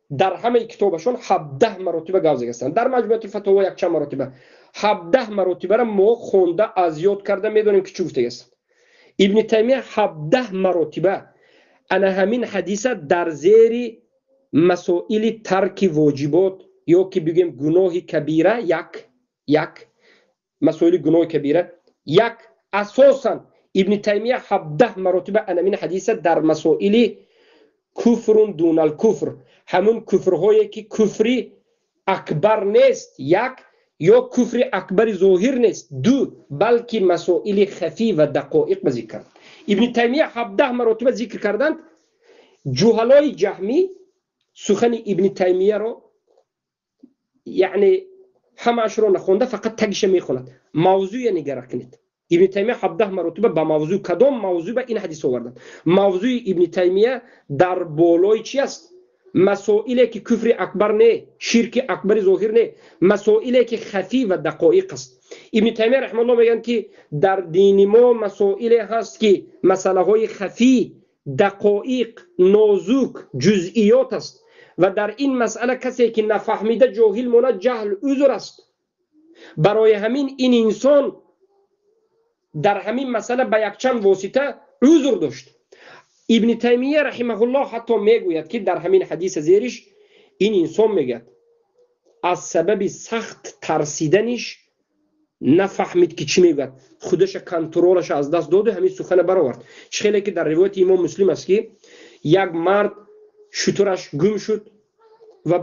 дар ҳамаи китобашон 17 маротиба гап задагӣ ҳастанд, дар Маҷмӯати Фатово якчанд маротиба. 17 маротибара мо хонда, аз ёд карда медонем, ки чӣ гуфтагӣ ҳастанд. Ибни Таймия 17 маротиба ана ҳамин ҳадиса дар зери масоили тарки воҷибот ё ки бигӯем гуноҳи кабира, як масоили гуноҳи кабира, як асосан Ибни Таймия 17 маротиба анамин ҳадиса дар масоили куфрун дунал куфр, ҳамун куфрҳое ки куфри акбар нест, як, ё куфри акбари зоҳир нест, ду, балки масоили хафӣ ва дақоиқ ба зикр карданд. Ибни Таймия 17 маротиба зикр карданд. Ҷуҳалои ҷаҳмӣ сухани Ибни Таймияро, яъне ҳамаашро нахонда, фақат тагиша мехонад. Мавзӯя нигара кунед. Ибни Таймия 17 маротиба ба мавзӯъ, кадом мавзӯъ ба ин ҳадис оварданд? Мавзӯи Ибни Таймия дар болои чи аст? Масоиле ки куфри акбар не, ширки акбари зоҳир не, масоиле ки хафӣ ва дақоиқ аст. Ибни Таймия раҳимаҳуллоҳ мегӯянд, ки дар дини мо масоиле ҳаст, ки масъалаҳои хафӣ, дақоиқ, нозук, ҷузъиёт аст ва дар ин масъала касе ки нафаҳмида ҷоҳил монад, ҷаҳл узр аст. Барои ҳамин ин инсон дар ҳамин масъала ба якчанд восита узр дошт. Ибни Таймия раҳимаҳуллоҳ ҳатто мегӯяд, ки дар ҳамин ҳадиса зериш ин инсон мегӯяд, аз сабаби сахт тарсиданиш нафаҳмид, ки чӣ мегӯяд, худаша контролаша аз даст доду ҳамин сухана баровард. Чӣ хеле ки дар ривояти имом Муслим аст, ки як мард шутураш гум шуд ва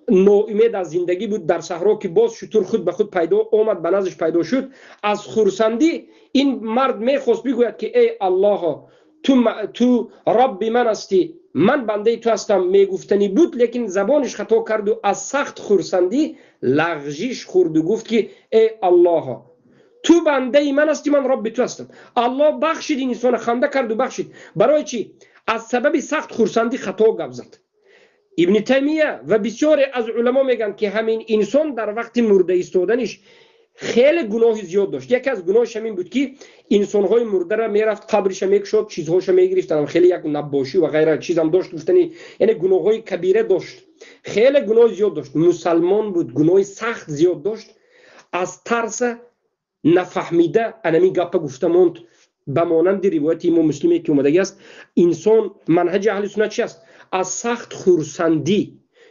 ноумед аз зиндагӣ буд дар саҳро, ки боз шутур худ ба худ пайдо омад, ба наздиш пайдо шуд. Аз хурсандӣ ин мард мехост бигӯяд, ки эй Аллоҳо, ту Робби ман ҳастӣ, ман бандаи ту ҳастам, мегуфтанӣ буд, лекин забониш хато карду аз сахт хурсандӣ лағжиш хӯрду гуфт, ки эй Аллоҳо, ту бандаи ман ҳастӣ, ман Робби ту ҳастам. Аллоҳ бахшид ин инсона, ханда карду бахшид. Барои чӣ? Аз сабаби сахт хурсандӣ хато гап зад. Ибни Таймия ва бисёре аз уламо мегӯянд, ки ҳамин инсон дар вақти мурда истоданиш хеле гуноҳи зиёд дошт. Яке аз гуноҳаш ҳамин буд, ки инсонҳои мурдаро мерафт, қабриша мекушод, чизҳоша мегирифтанд, хеле як наббошӣ ва ғайра чизам дошт, гуфтани, яъне гуноҳҳои кабира дошт, хеле гуноҳи зиёд дошт. Мусалмон буд, гуноҳи сахт зиёд дошт. Аз тарса нафаҳмида анамин гапа гуфта монд. Ба монанди ривояти имом Муслиме ки омадагӣ аст, инсон манҳаҷи аҳли суннат чи аст? Аз сахт хурсандӣ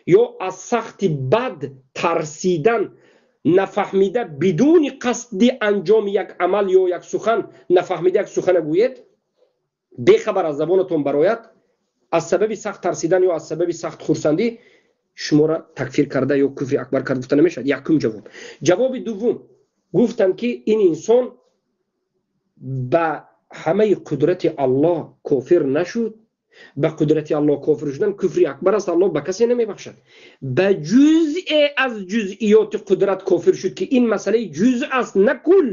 ё аз сахти бад тарсидан нафаҳмида, бидуни қасди анҷоми як амал ё як сухан, нафаҳмида як сухана гӯед, бехабар аз забонатон барояд, аз сабаби сахт тарсидан ё аз сабаби сахт хурсандӣ шуморо такфир карда ё куфри акбар карда гуфта намешавад. Якум ҷавоб. Ҷавоби дуввум, гуфтанд, ки ин инсон ба ҳамаи қудрати Аллоҳ кофир нашуд. Ба қудрати Аллоҳ кофир шудан куфри акбар аст, Аллоҳ ба касе намебахшад. Ба ҷузъе аз ҷузъиёти қудрат кофир шуд, ки ин масъалаи ҷузъ аст, на кул.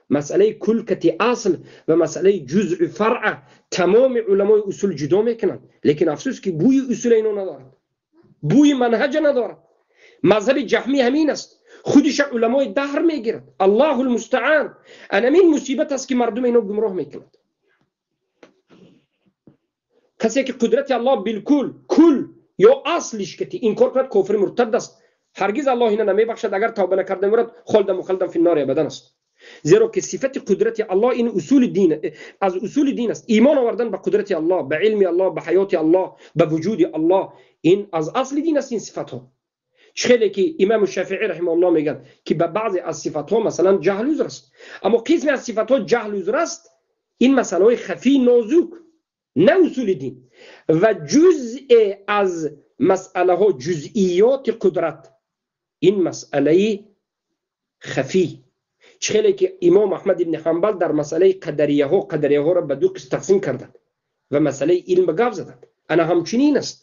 Масъалаи кул кати асл ва масъалаи ҷузъи фаръа тамоми уламои усул ҷудо мекунанд, лекин афсӯс, ки бӯи усула ино надорад, бӯи манҳаҷа надорад. Мазҳаби ҷаҳмӣ ҳамин аст, худиша уламои даҳр мегирад. Аллоҳу лмустаан. Анамин мусибат аст, ки мардум ино гумроҳ мекунад. Касе ки қудрати Аллоҳ билкул, кул ё аслиш кати инкор кунад, кофири муртад аст. Ҳаргиз Аллоҳ ина намебахшад. Агар тавба накарда мурад, холда мухалдан фи нори абадан аст. Зеро ки сифати қудрати Аллоҳ ин усули дин, аз усули дин аст. Имон овардан ба қудрати Аллоҳ, ба илми Аллоҳ, ба ҳаёти Аллоҳ, ба вуҷуди Аллоҳ, ин аз асли дин аст. Ин сифатҳо, чӣ хеле ки имому Шафиӣ раҳимаҳуллоҳ мегӯянд, ки ба баъзе аз сифатҳо масалан ҷаҳл узр аст, аммо қисме аз сифатҳо ҷаҳл узр аст. Ин масъалаҳои хафии нозук, на усули дин, ва ҷузъе аз масъалаҳо, ҷузъиёти қудрат, ин масъалаи хафӣ. Чӣ хеле ки имом Аҳмад ибни Ҳанбал дар масъалаи қадарияҳо, қадарияҳоро ба ду қисм тақсим карданд ва масъалаи илм ба гап заданд, ана ҳамчунин аст.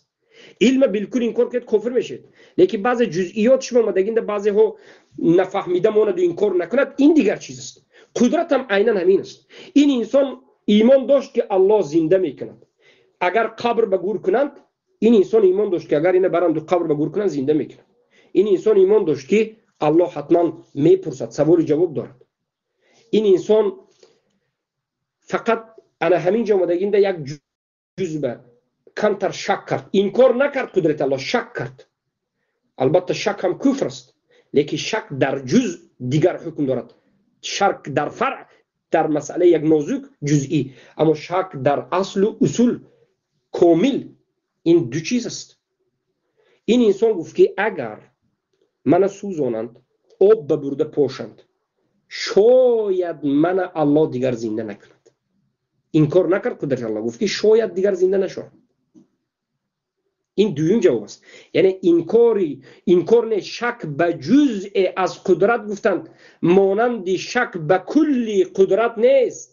Илма билкул инкор кунед, кофир мешавед, лекин баъзе ҷузъиёт шумо омадагинда баъзеҳо нафаҳмида монаду инкор накунад, ин дигар чиз аст. Қудрат ҳам айнан ҳамин аст. Ин инсон имон дошт, ки Аллоҳ зинда мекунад. Агар қабр ба гур кунанд, ин инсон имон дошт, ки агар ина баранду қабр ба гур кунанд, зинда мекунад. Ин инсон имон дошт, ки Аллоҳ ҳатман мепурсад, саволу ҷавоб дорад. Ин инсон фақат ана ҳамин ҷо омадагинда як ҷузба камтар шак кард, инкор накард қудрати Аллоҳ, шак кард. Албатта, шак ҳам куфр аст, лекин шак дар ҷузъ дигар ҳукм дорад. Шак дар фаръ, дар масъалаи як нозук ҷузъӣ, аммо шак дар аслу усул комил, ин ду чиз аст. Ин инсон гуфт, ки агар мана сӯзонанд, об ба бурда пошанд, шояд мана Аллоҳ дигар зинда накунад. Инкор накард қудрати Аллоҳ, гуфт, ки шояд дигар зинда нашавам. Ин дуюм ҷавоб аст. Яъне инкор не, шак ба ҷузъе аз қудрат гуфтанд, монанди шак ба кулли қудрат нест.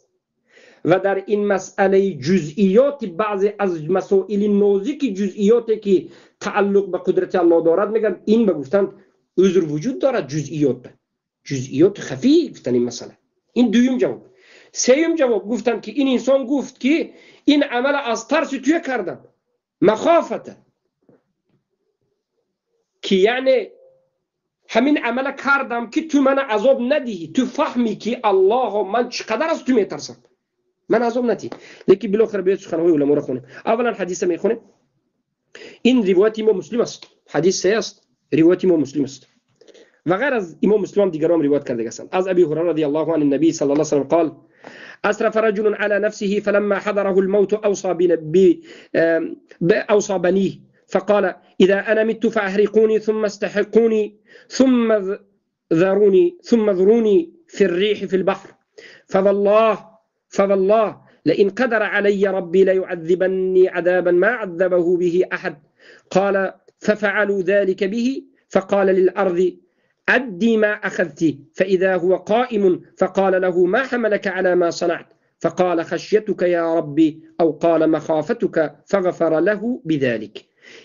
Ва дар ин масъалаи ҷузъиёти баъзе аз масоили нозики ҷузъиёте ки тааллуқ ба қудрати Аллоҳ дорад, мегӯянд ин ба гуфтанд узр вуҷуд дорад ҷузъиёт ба ҷузъиёти хафӣ гуфтанд ин масъала. Ин дуюм ҷавоб. Сеюм ҷавоб гуфтанд ки ин инсон гуфт ки ин амал аз тарси туя кардам, махофата, ки яъне ҳамин амала кардам ки ту мана азоб надиҳӣ, ту фаҳмӣ ки Аллоҳо ман чӣ қадар аз ту метарсам, ман азоб надиҳӣ. Лекин билохира биёед суханҳои уламоро хонем. Аввалан ҳадиса мехонем. Ин ривояти имом Муслим аст, ҳадис саҳеҳ аст, ривояти имом Муслим аст. Ва ғайр аз имом Муслим ҳам дигарон ривоят карда ҳастанд. Аз Аби Ҳурайра радиаллоҳу анҳу наби саллаллоҳу алайҳи васаллам қол: أسرف رجل على نفسه فلما حضره الموت أوصى بنيه فقال: إذا أنا مت فأحرقوني ثم استحقوني ثم ذروني في الريح في البحر، فوالله لئن قدر علي ربي ليعذبني عذابا ما عذبه به أحد. قال: ففعلوا ذلك به، فقال للأرض: أدي ما أخذت. فإذا هو قائم فقال له: ما حملك على ما صنعت؟ فقال: خشيتك يا ربي، أو قال: مخافتك، فغفر له بذلك.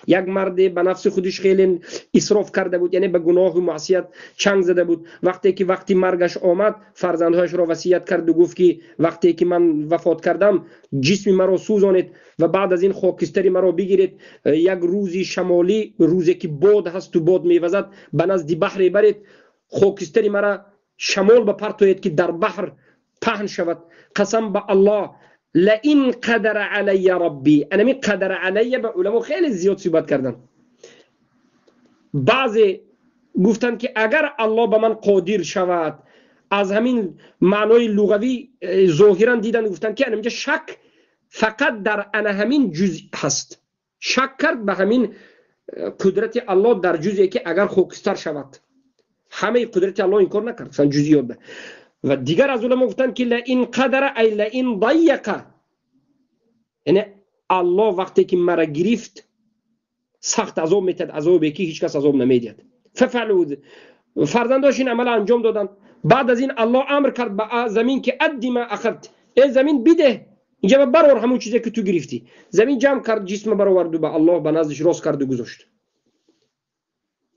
یک مرد به نفس خودش خیلی اسراف کرده بود، یعنی به گناه و معصیت چنگ زده بود. وقتی که وقتی مرگش آمد فرزندهایش را وصیت کرد و گفت که وقتی که من وفات کردم جسم مرا سوزانید و بعد از این خاکستری مرا بگیرید، یک روزی شمالی، روزی که باد هست و باد میوزد، به نزد بحر برید، خاکستری مرا شمال بپرتوید که در بحر پهن شود. قسم به الله لئن قدر علی ربی. انا می قدر علی به علما خیلی زیاد صحبت کردن. بعضی گفتن که اگر الله به من قادر شود، از همین معنای لغوی ظاهرا دیدن گفتن که اینجا شک فقط در انا همین جزء هست. شک کرد به همین قدرت الله در جزئی که اگر خاکستر شود، همه قدرت الله انکار نکرد، مثلا جزئیات ده. و دیگر از علما گفتن که لئن قدر ای لئن ضیق، یعنی الله وقتی که مرا گرفت سخت عذاب میتد، عذابی که هیچ کس عذاب نمیدید. ففعلوا، فرزنداش این عمل انجام دادن. بعد از این الله امر کرد به زمین که ادی ما اخذت، ای زمین بده اینجا برار همون چیزی که تو گرفتی. زمین جمع کرد، جسم برآورد و به الله به نزدش راست کرد و گذاشت.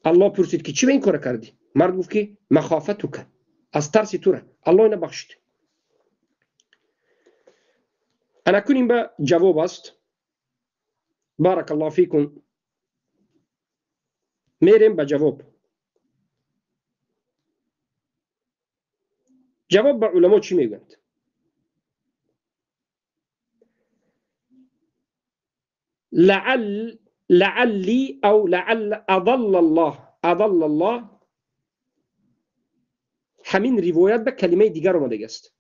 الله پرسید که چی به این کار کردی؟ مرد گفت که مخافتک، از ترس تو را. الله اینو بخشید. انا کنیم به جواب است. بارک الله فیکم. میریم به جواب. جواب به علما چی میگویند؟ لعلی او لعل اضل الله، اضل الله، همین روایت به کلمه دیگر آمده است.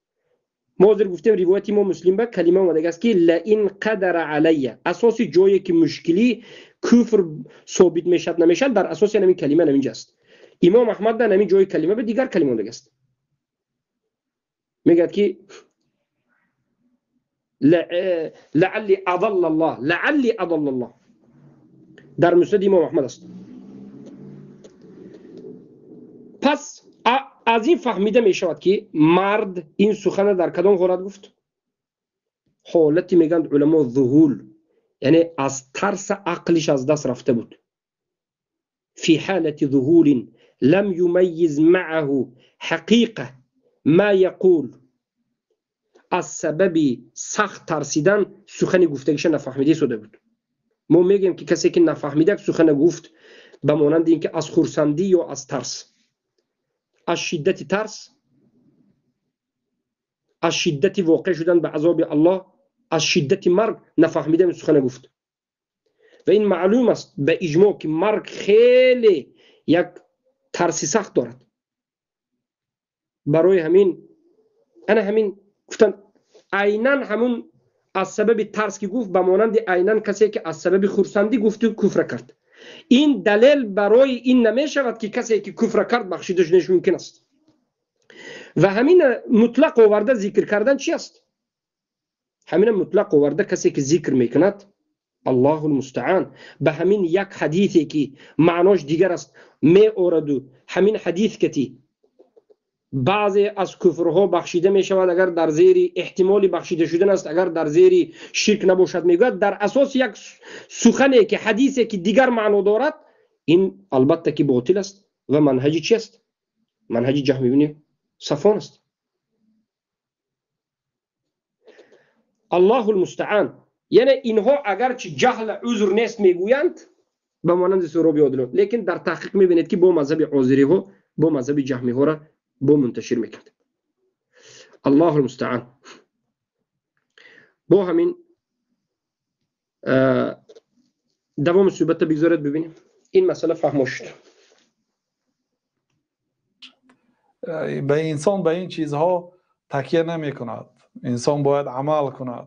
ما حاضر گفتیم روایت ما مسلم به کلمه آمده است که لئن قدر علی. اساس جایی که مشکلی کفر ثابت میشد نمیشد در اساس همین کلمه نمینجا است. امام احمد در همین جای کلمه به دیگر کلمه آمده است. میگه که لعلی اضل الله، لعلی اضل الله در مسند امام احمد است. پس از این فهمیده می شود که مرد این سخن در کدام حالت گفت؟ حالتی میگند علما ذهول، یعنی از ترس عقلش از دست رفته بود. فی حالت ذهول لم یمیز معه حقیقه ما یقول، از سبب سخت ترسیدن سخن گفتگیش نفهمیده شده بود. ما میگیم که کسی که نفهمیده سخن گفت به مانند اینکه از خرسندی یا از ترس، از شدت ترس، از شدت واقع شدن به عذاب الله، از شدت مرگ نفهمیده سخن گفت. و این معلوم است به اجماع که مرگ خیلی یک ترس سخت دارد. برای همین انا همین گفتن عینا همون از سبب ترس که گفت به مانند عینا کسی که از سبب خرسندی گفت و کفر کرد. این دلیل برای این نمی شود که کسی که کفر کرد بخشیدش نش ممکن است. و همین مطلق آورده ذکر کردن چی است؟ همین مطلق آورده کسی که ذکر میکند Аллоҳу алмустаъан. Ба ҳамин як ҳадисе ки маънош дигар аст меораду ҳамин ҳадис кати баъзе аз куфрҳо бахшида мешавад, агар дар зери эҳтимоли бахшида шудан аст, агар дар зери ширк набошад, мегӯяд дар асоси як сухане ки ҳадисе ки дигар маъно дорад, ин албатта ки ботил аст ва манҳаҷи чи аст? Манҳаҷи Ҷаҳм ибни Сафвон аст. Аллоҳу алмустаъан. Яъне инҳо агарчи ҷаҳл узр нест мегӯянд ба монанди Суҳроби Одилон, лекин дар таҳқиқ мебинед ки бо мазҳаби озириҳо, бо мазҳаби ҷаҳмиҳоро бо мунташир мекард. Аллоҳу алмустаъан. Бо ҳамин давоми суҳбатро бигзоред бибинем. Ин масъала фаҳмо шуд. Ба инсон ба ин чизҳо такя намекунад. Инсон бояд амал кунад,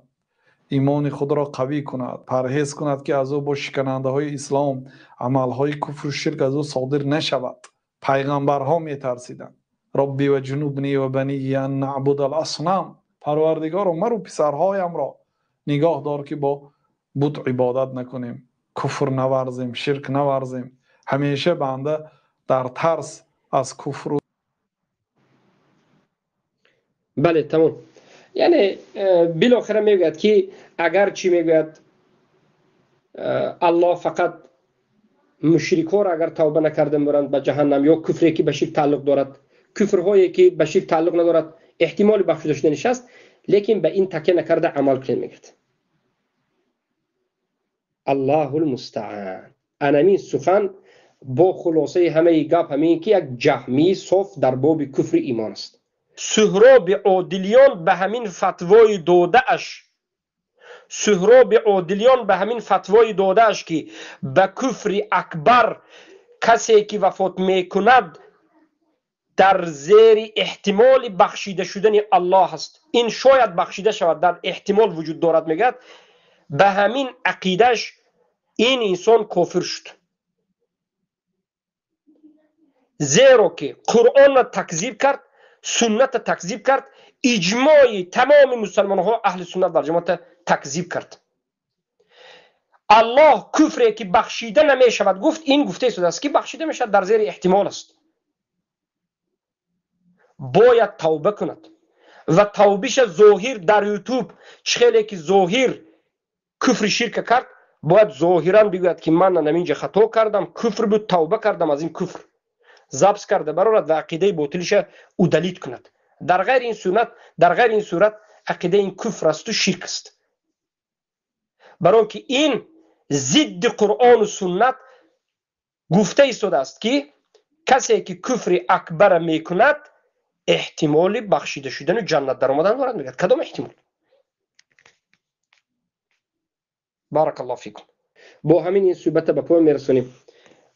имони худро қавӣ кунад, парҳез кунад ки аз ӯ бо шиканандаҳои ислом, амалҳои куфру ширк аз ӯ содир нашавад. Пайғамбарҳо метарсиданд. Робби ва ҷунубни ва банийя ан наъбудал аснам. Парвардигоро, маро писарҳоямро нигоҳ дор ки бо бут ибодат накунем, куфр наварзем, ширк наварзем. Ҳамеша банда дар тарс аз куфру. Бале, тамом. Яъне билохира мегӯяд ки агарчи мегӯяд Аллоҳ фақат мушрикҳоро агар тавба накарда мебаранд ба ҷаҳаннам ё куфре ки ба ширк тааллуқ дорад, куфрҳое ки ба ширк тааллуқ надорад, эҳтимоли бахшида шуданиш аст, лекин ба ин такя накарда амал кунед, мегӯяд. Аллоҳу алмустаъан. Анамин сухан бо хулосаи ҳамаи гап ҳамин ки як ҷаҳмии соф дар боби куфри имон аст. Суҳроби Одилиён ба ҳамин фатвои додааш, Суҳроби Одилиён ба ҳамин фатвои додааш ки ба куфри акбар касе ки вафот мекунад дар зери эҳтимоли бахшида шудани Аллоҳ аст, ин шояд бахшида шавад, дар эҳтимол вуҷуд дорад, мегӯяд, ба ҳамин ақидааш ин инсон кофир шуд. Зеро ки Қуръонро такзиб кард, суннатро такзиб кард, иҷмои тамоми мусалмонҳо аҳли суннат вал ҷамоатро такзиб кард. Аллоҳ куфре ки бахшида намешавад гуфт, ин гуфта истодааст ки бахшида мешавад, дар зери эҳтимол аст. Бояд тавба кунад ва тавбиша зоҳир дар ютуб чӣ хеле ки зоҳир куфри ширка кард, бояд зоҳиран бигӯяд ки ман наминҷа хато кардам, куфр буд, тавба кардам аз ин куфр, забс карда барорад ва ақидаи ботилиша удалит кунад. Дар ғайри ин суннат, дар ғайри ин сурат ақидаи ин куфр асту ширк аст. Барои он ки ин зидди Қуръону суннат гуфта истодааст ки касе ки куфри акбара мекунад эҳтимоли бахшида шудану ҷаннат даромадан дорад, мегӯяд. Кадом эҳтимол? Баракаллоҳу фикум. Бо ҳамин ин суҳбатро ба поён мерасонем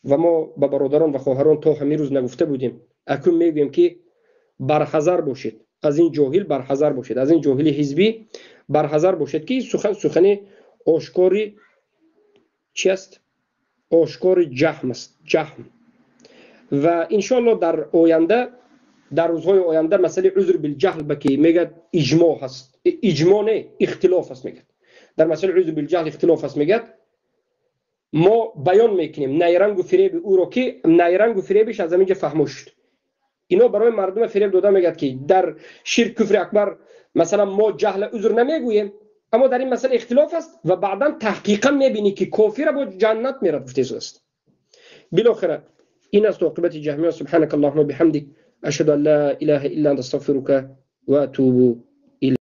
ва мо ба бародарон ва хоҳарон то ҳамин рӯз нагуфта будем. Акнун мегӯем ки барҳазар бошед, аз ин ҷоҳил барҳазар бошед, аз ин ҷоҳили ҳизбӣ барҳазар бошед ки сухан сухани ошкори чи аст? Ошкори ҷаҳм аст, ҷаҳм. Ва иншоаллоҳ дар оянда, дар рӯзҳои оянда масъалаи узр билҷаҳл ба ки мегӯяд иҷмо ҳаст, иҷмо не, ихтилоф аст, мегӯяд. Дар масъалаи узр билҷаҳл ихтилоф аст, мегӯяд. Мо баён мекунем найрангу фиреби ӯро ки найрангу фиребиш аз ҳамин ҷо фаҳмо шуд. Ино барои мардума фиреб дода мегӯяд ки дар ширк куфри акбар масалан мо ҷаҳла узр намегӯем, аммо дар ин масъала ихтилоф аст ва баъдан таҳқиқан мебинӣ ки кофира бо ҷаннат мерад, гуфта истодааст. Билохира ин аст оқибати ҷаҳмиён. Субҳанака аллоҳума биҳамдик, ашҳаду ан ла илаҳа илла анта, астағфирука ва атубу.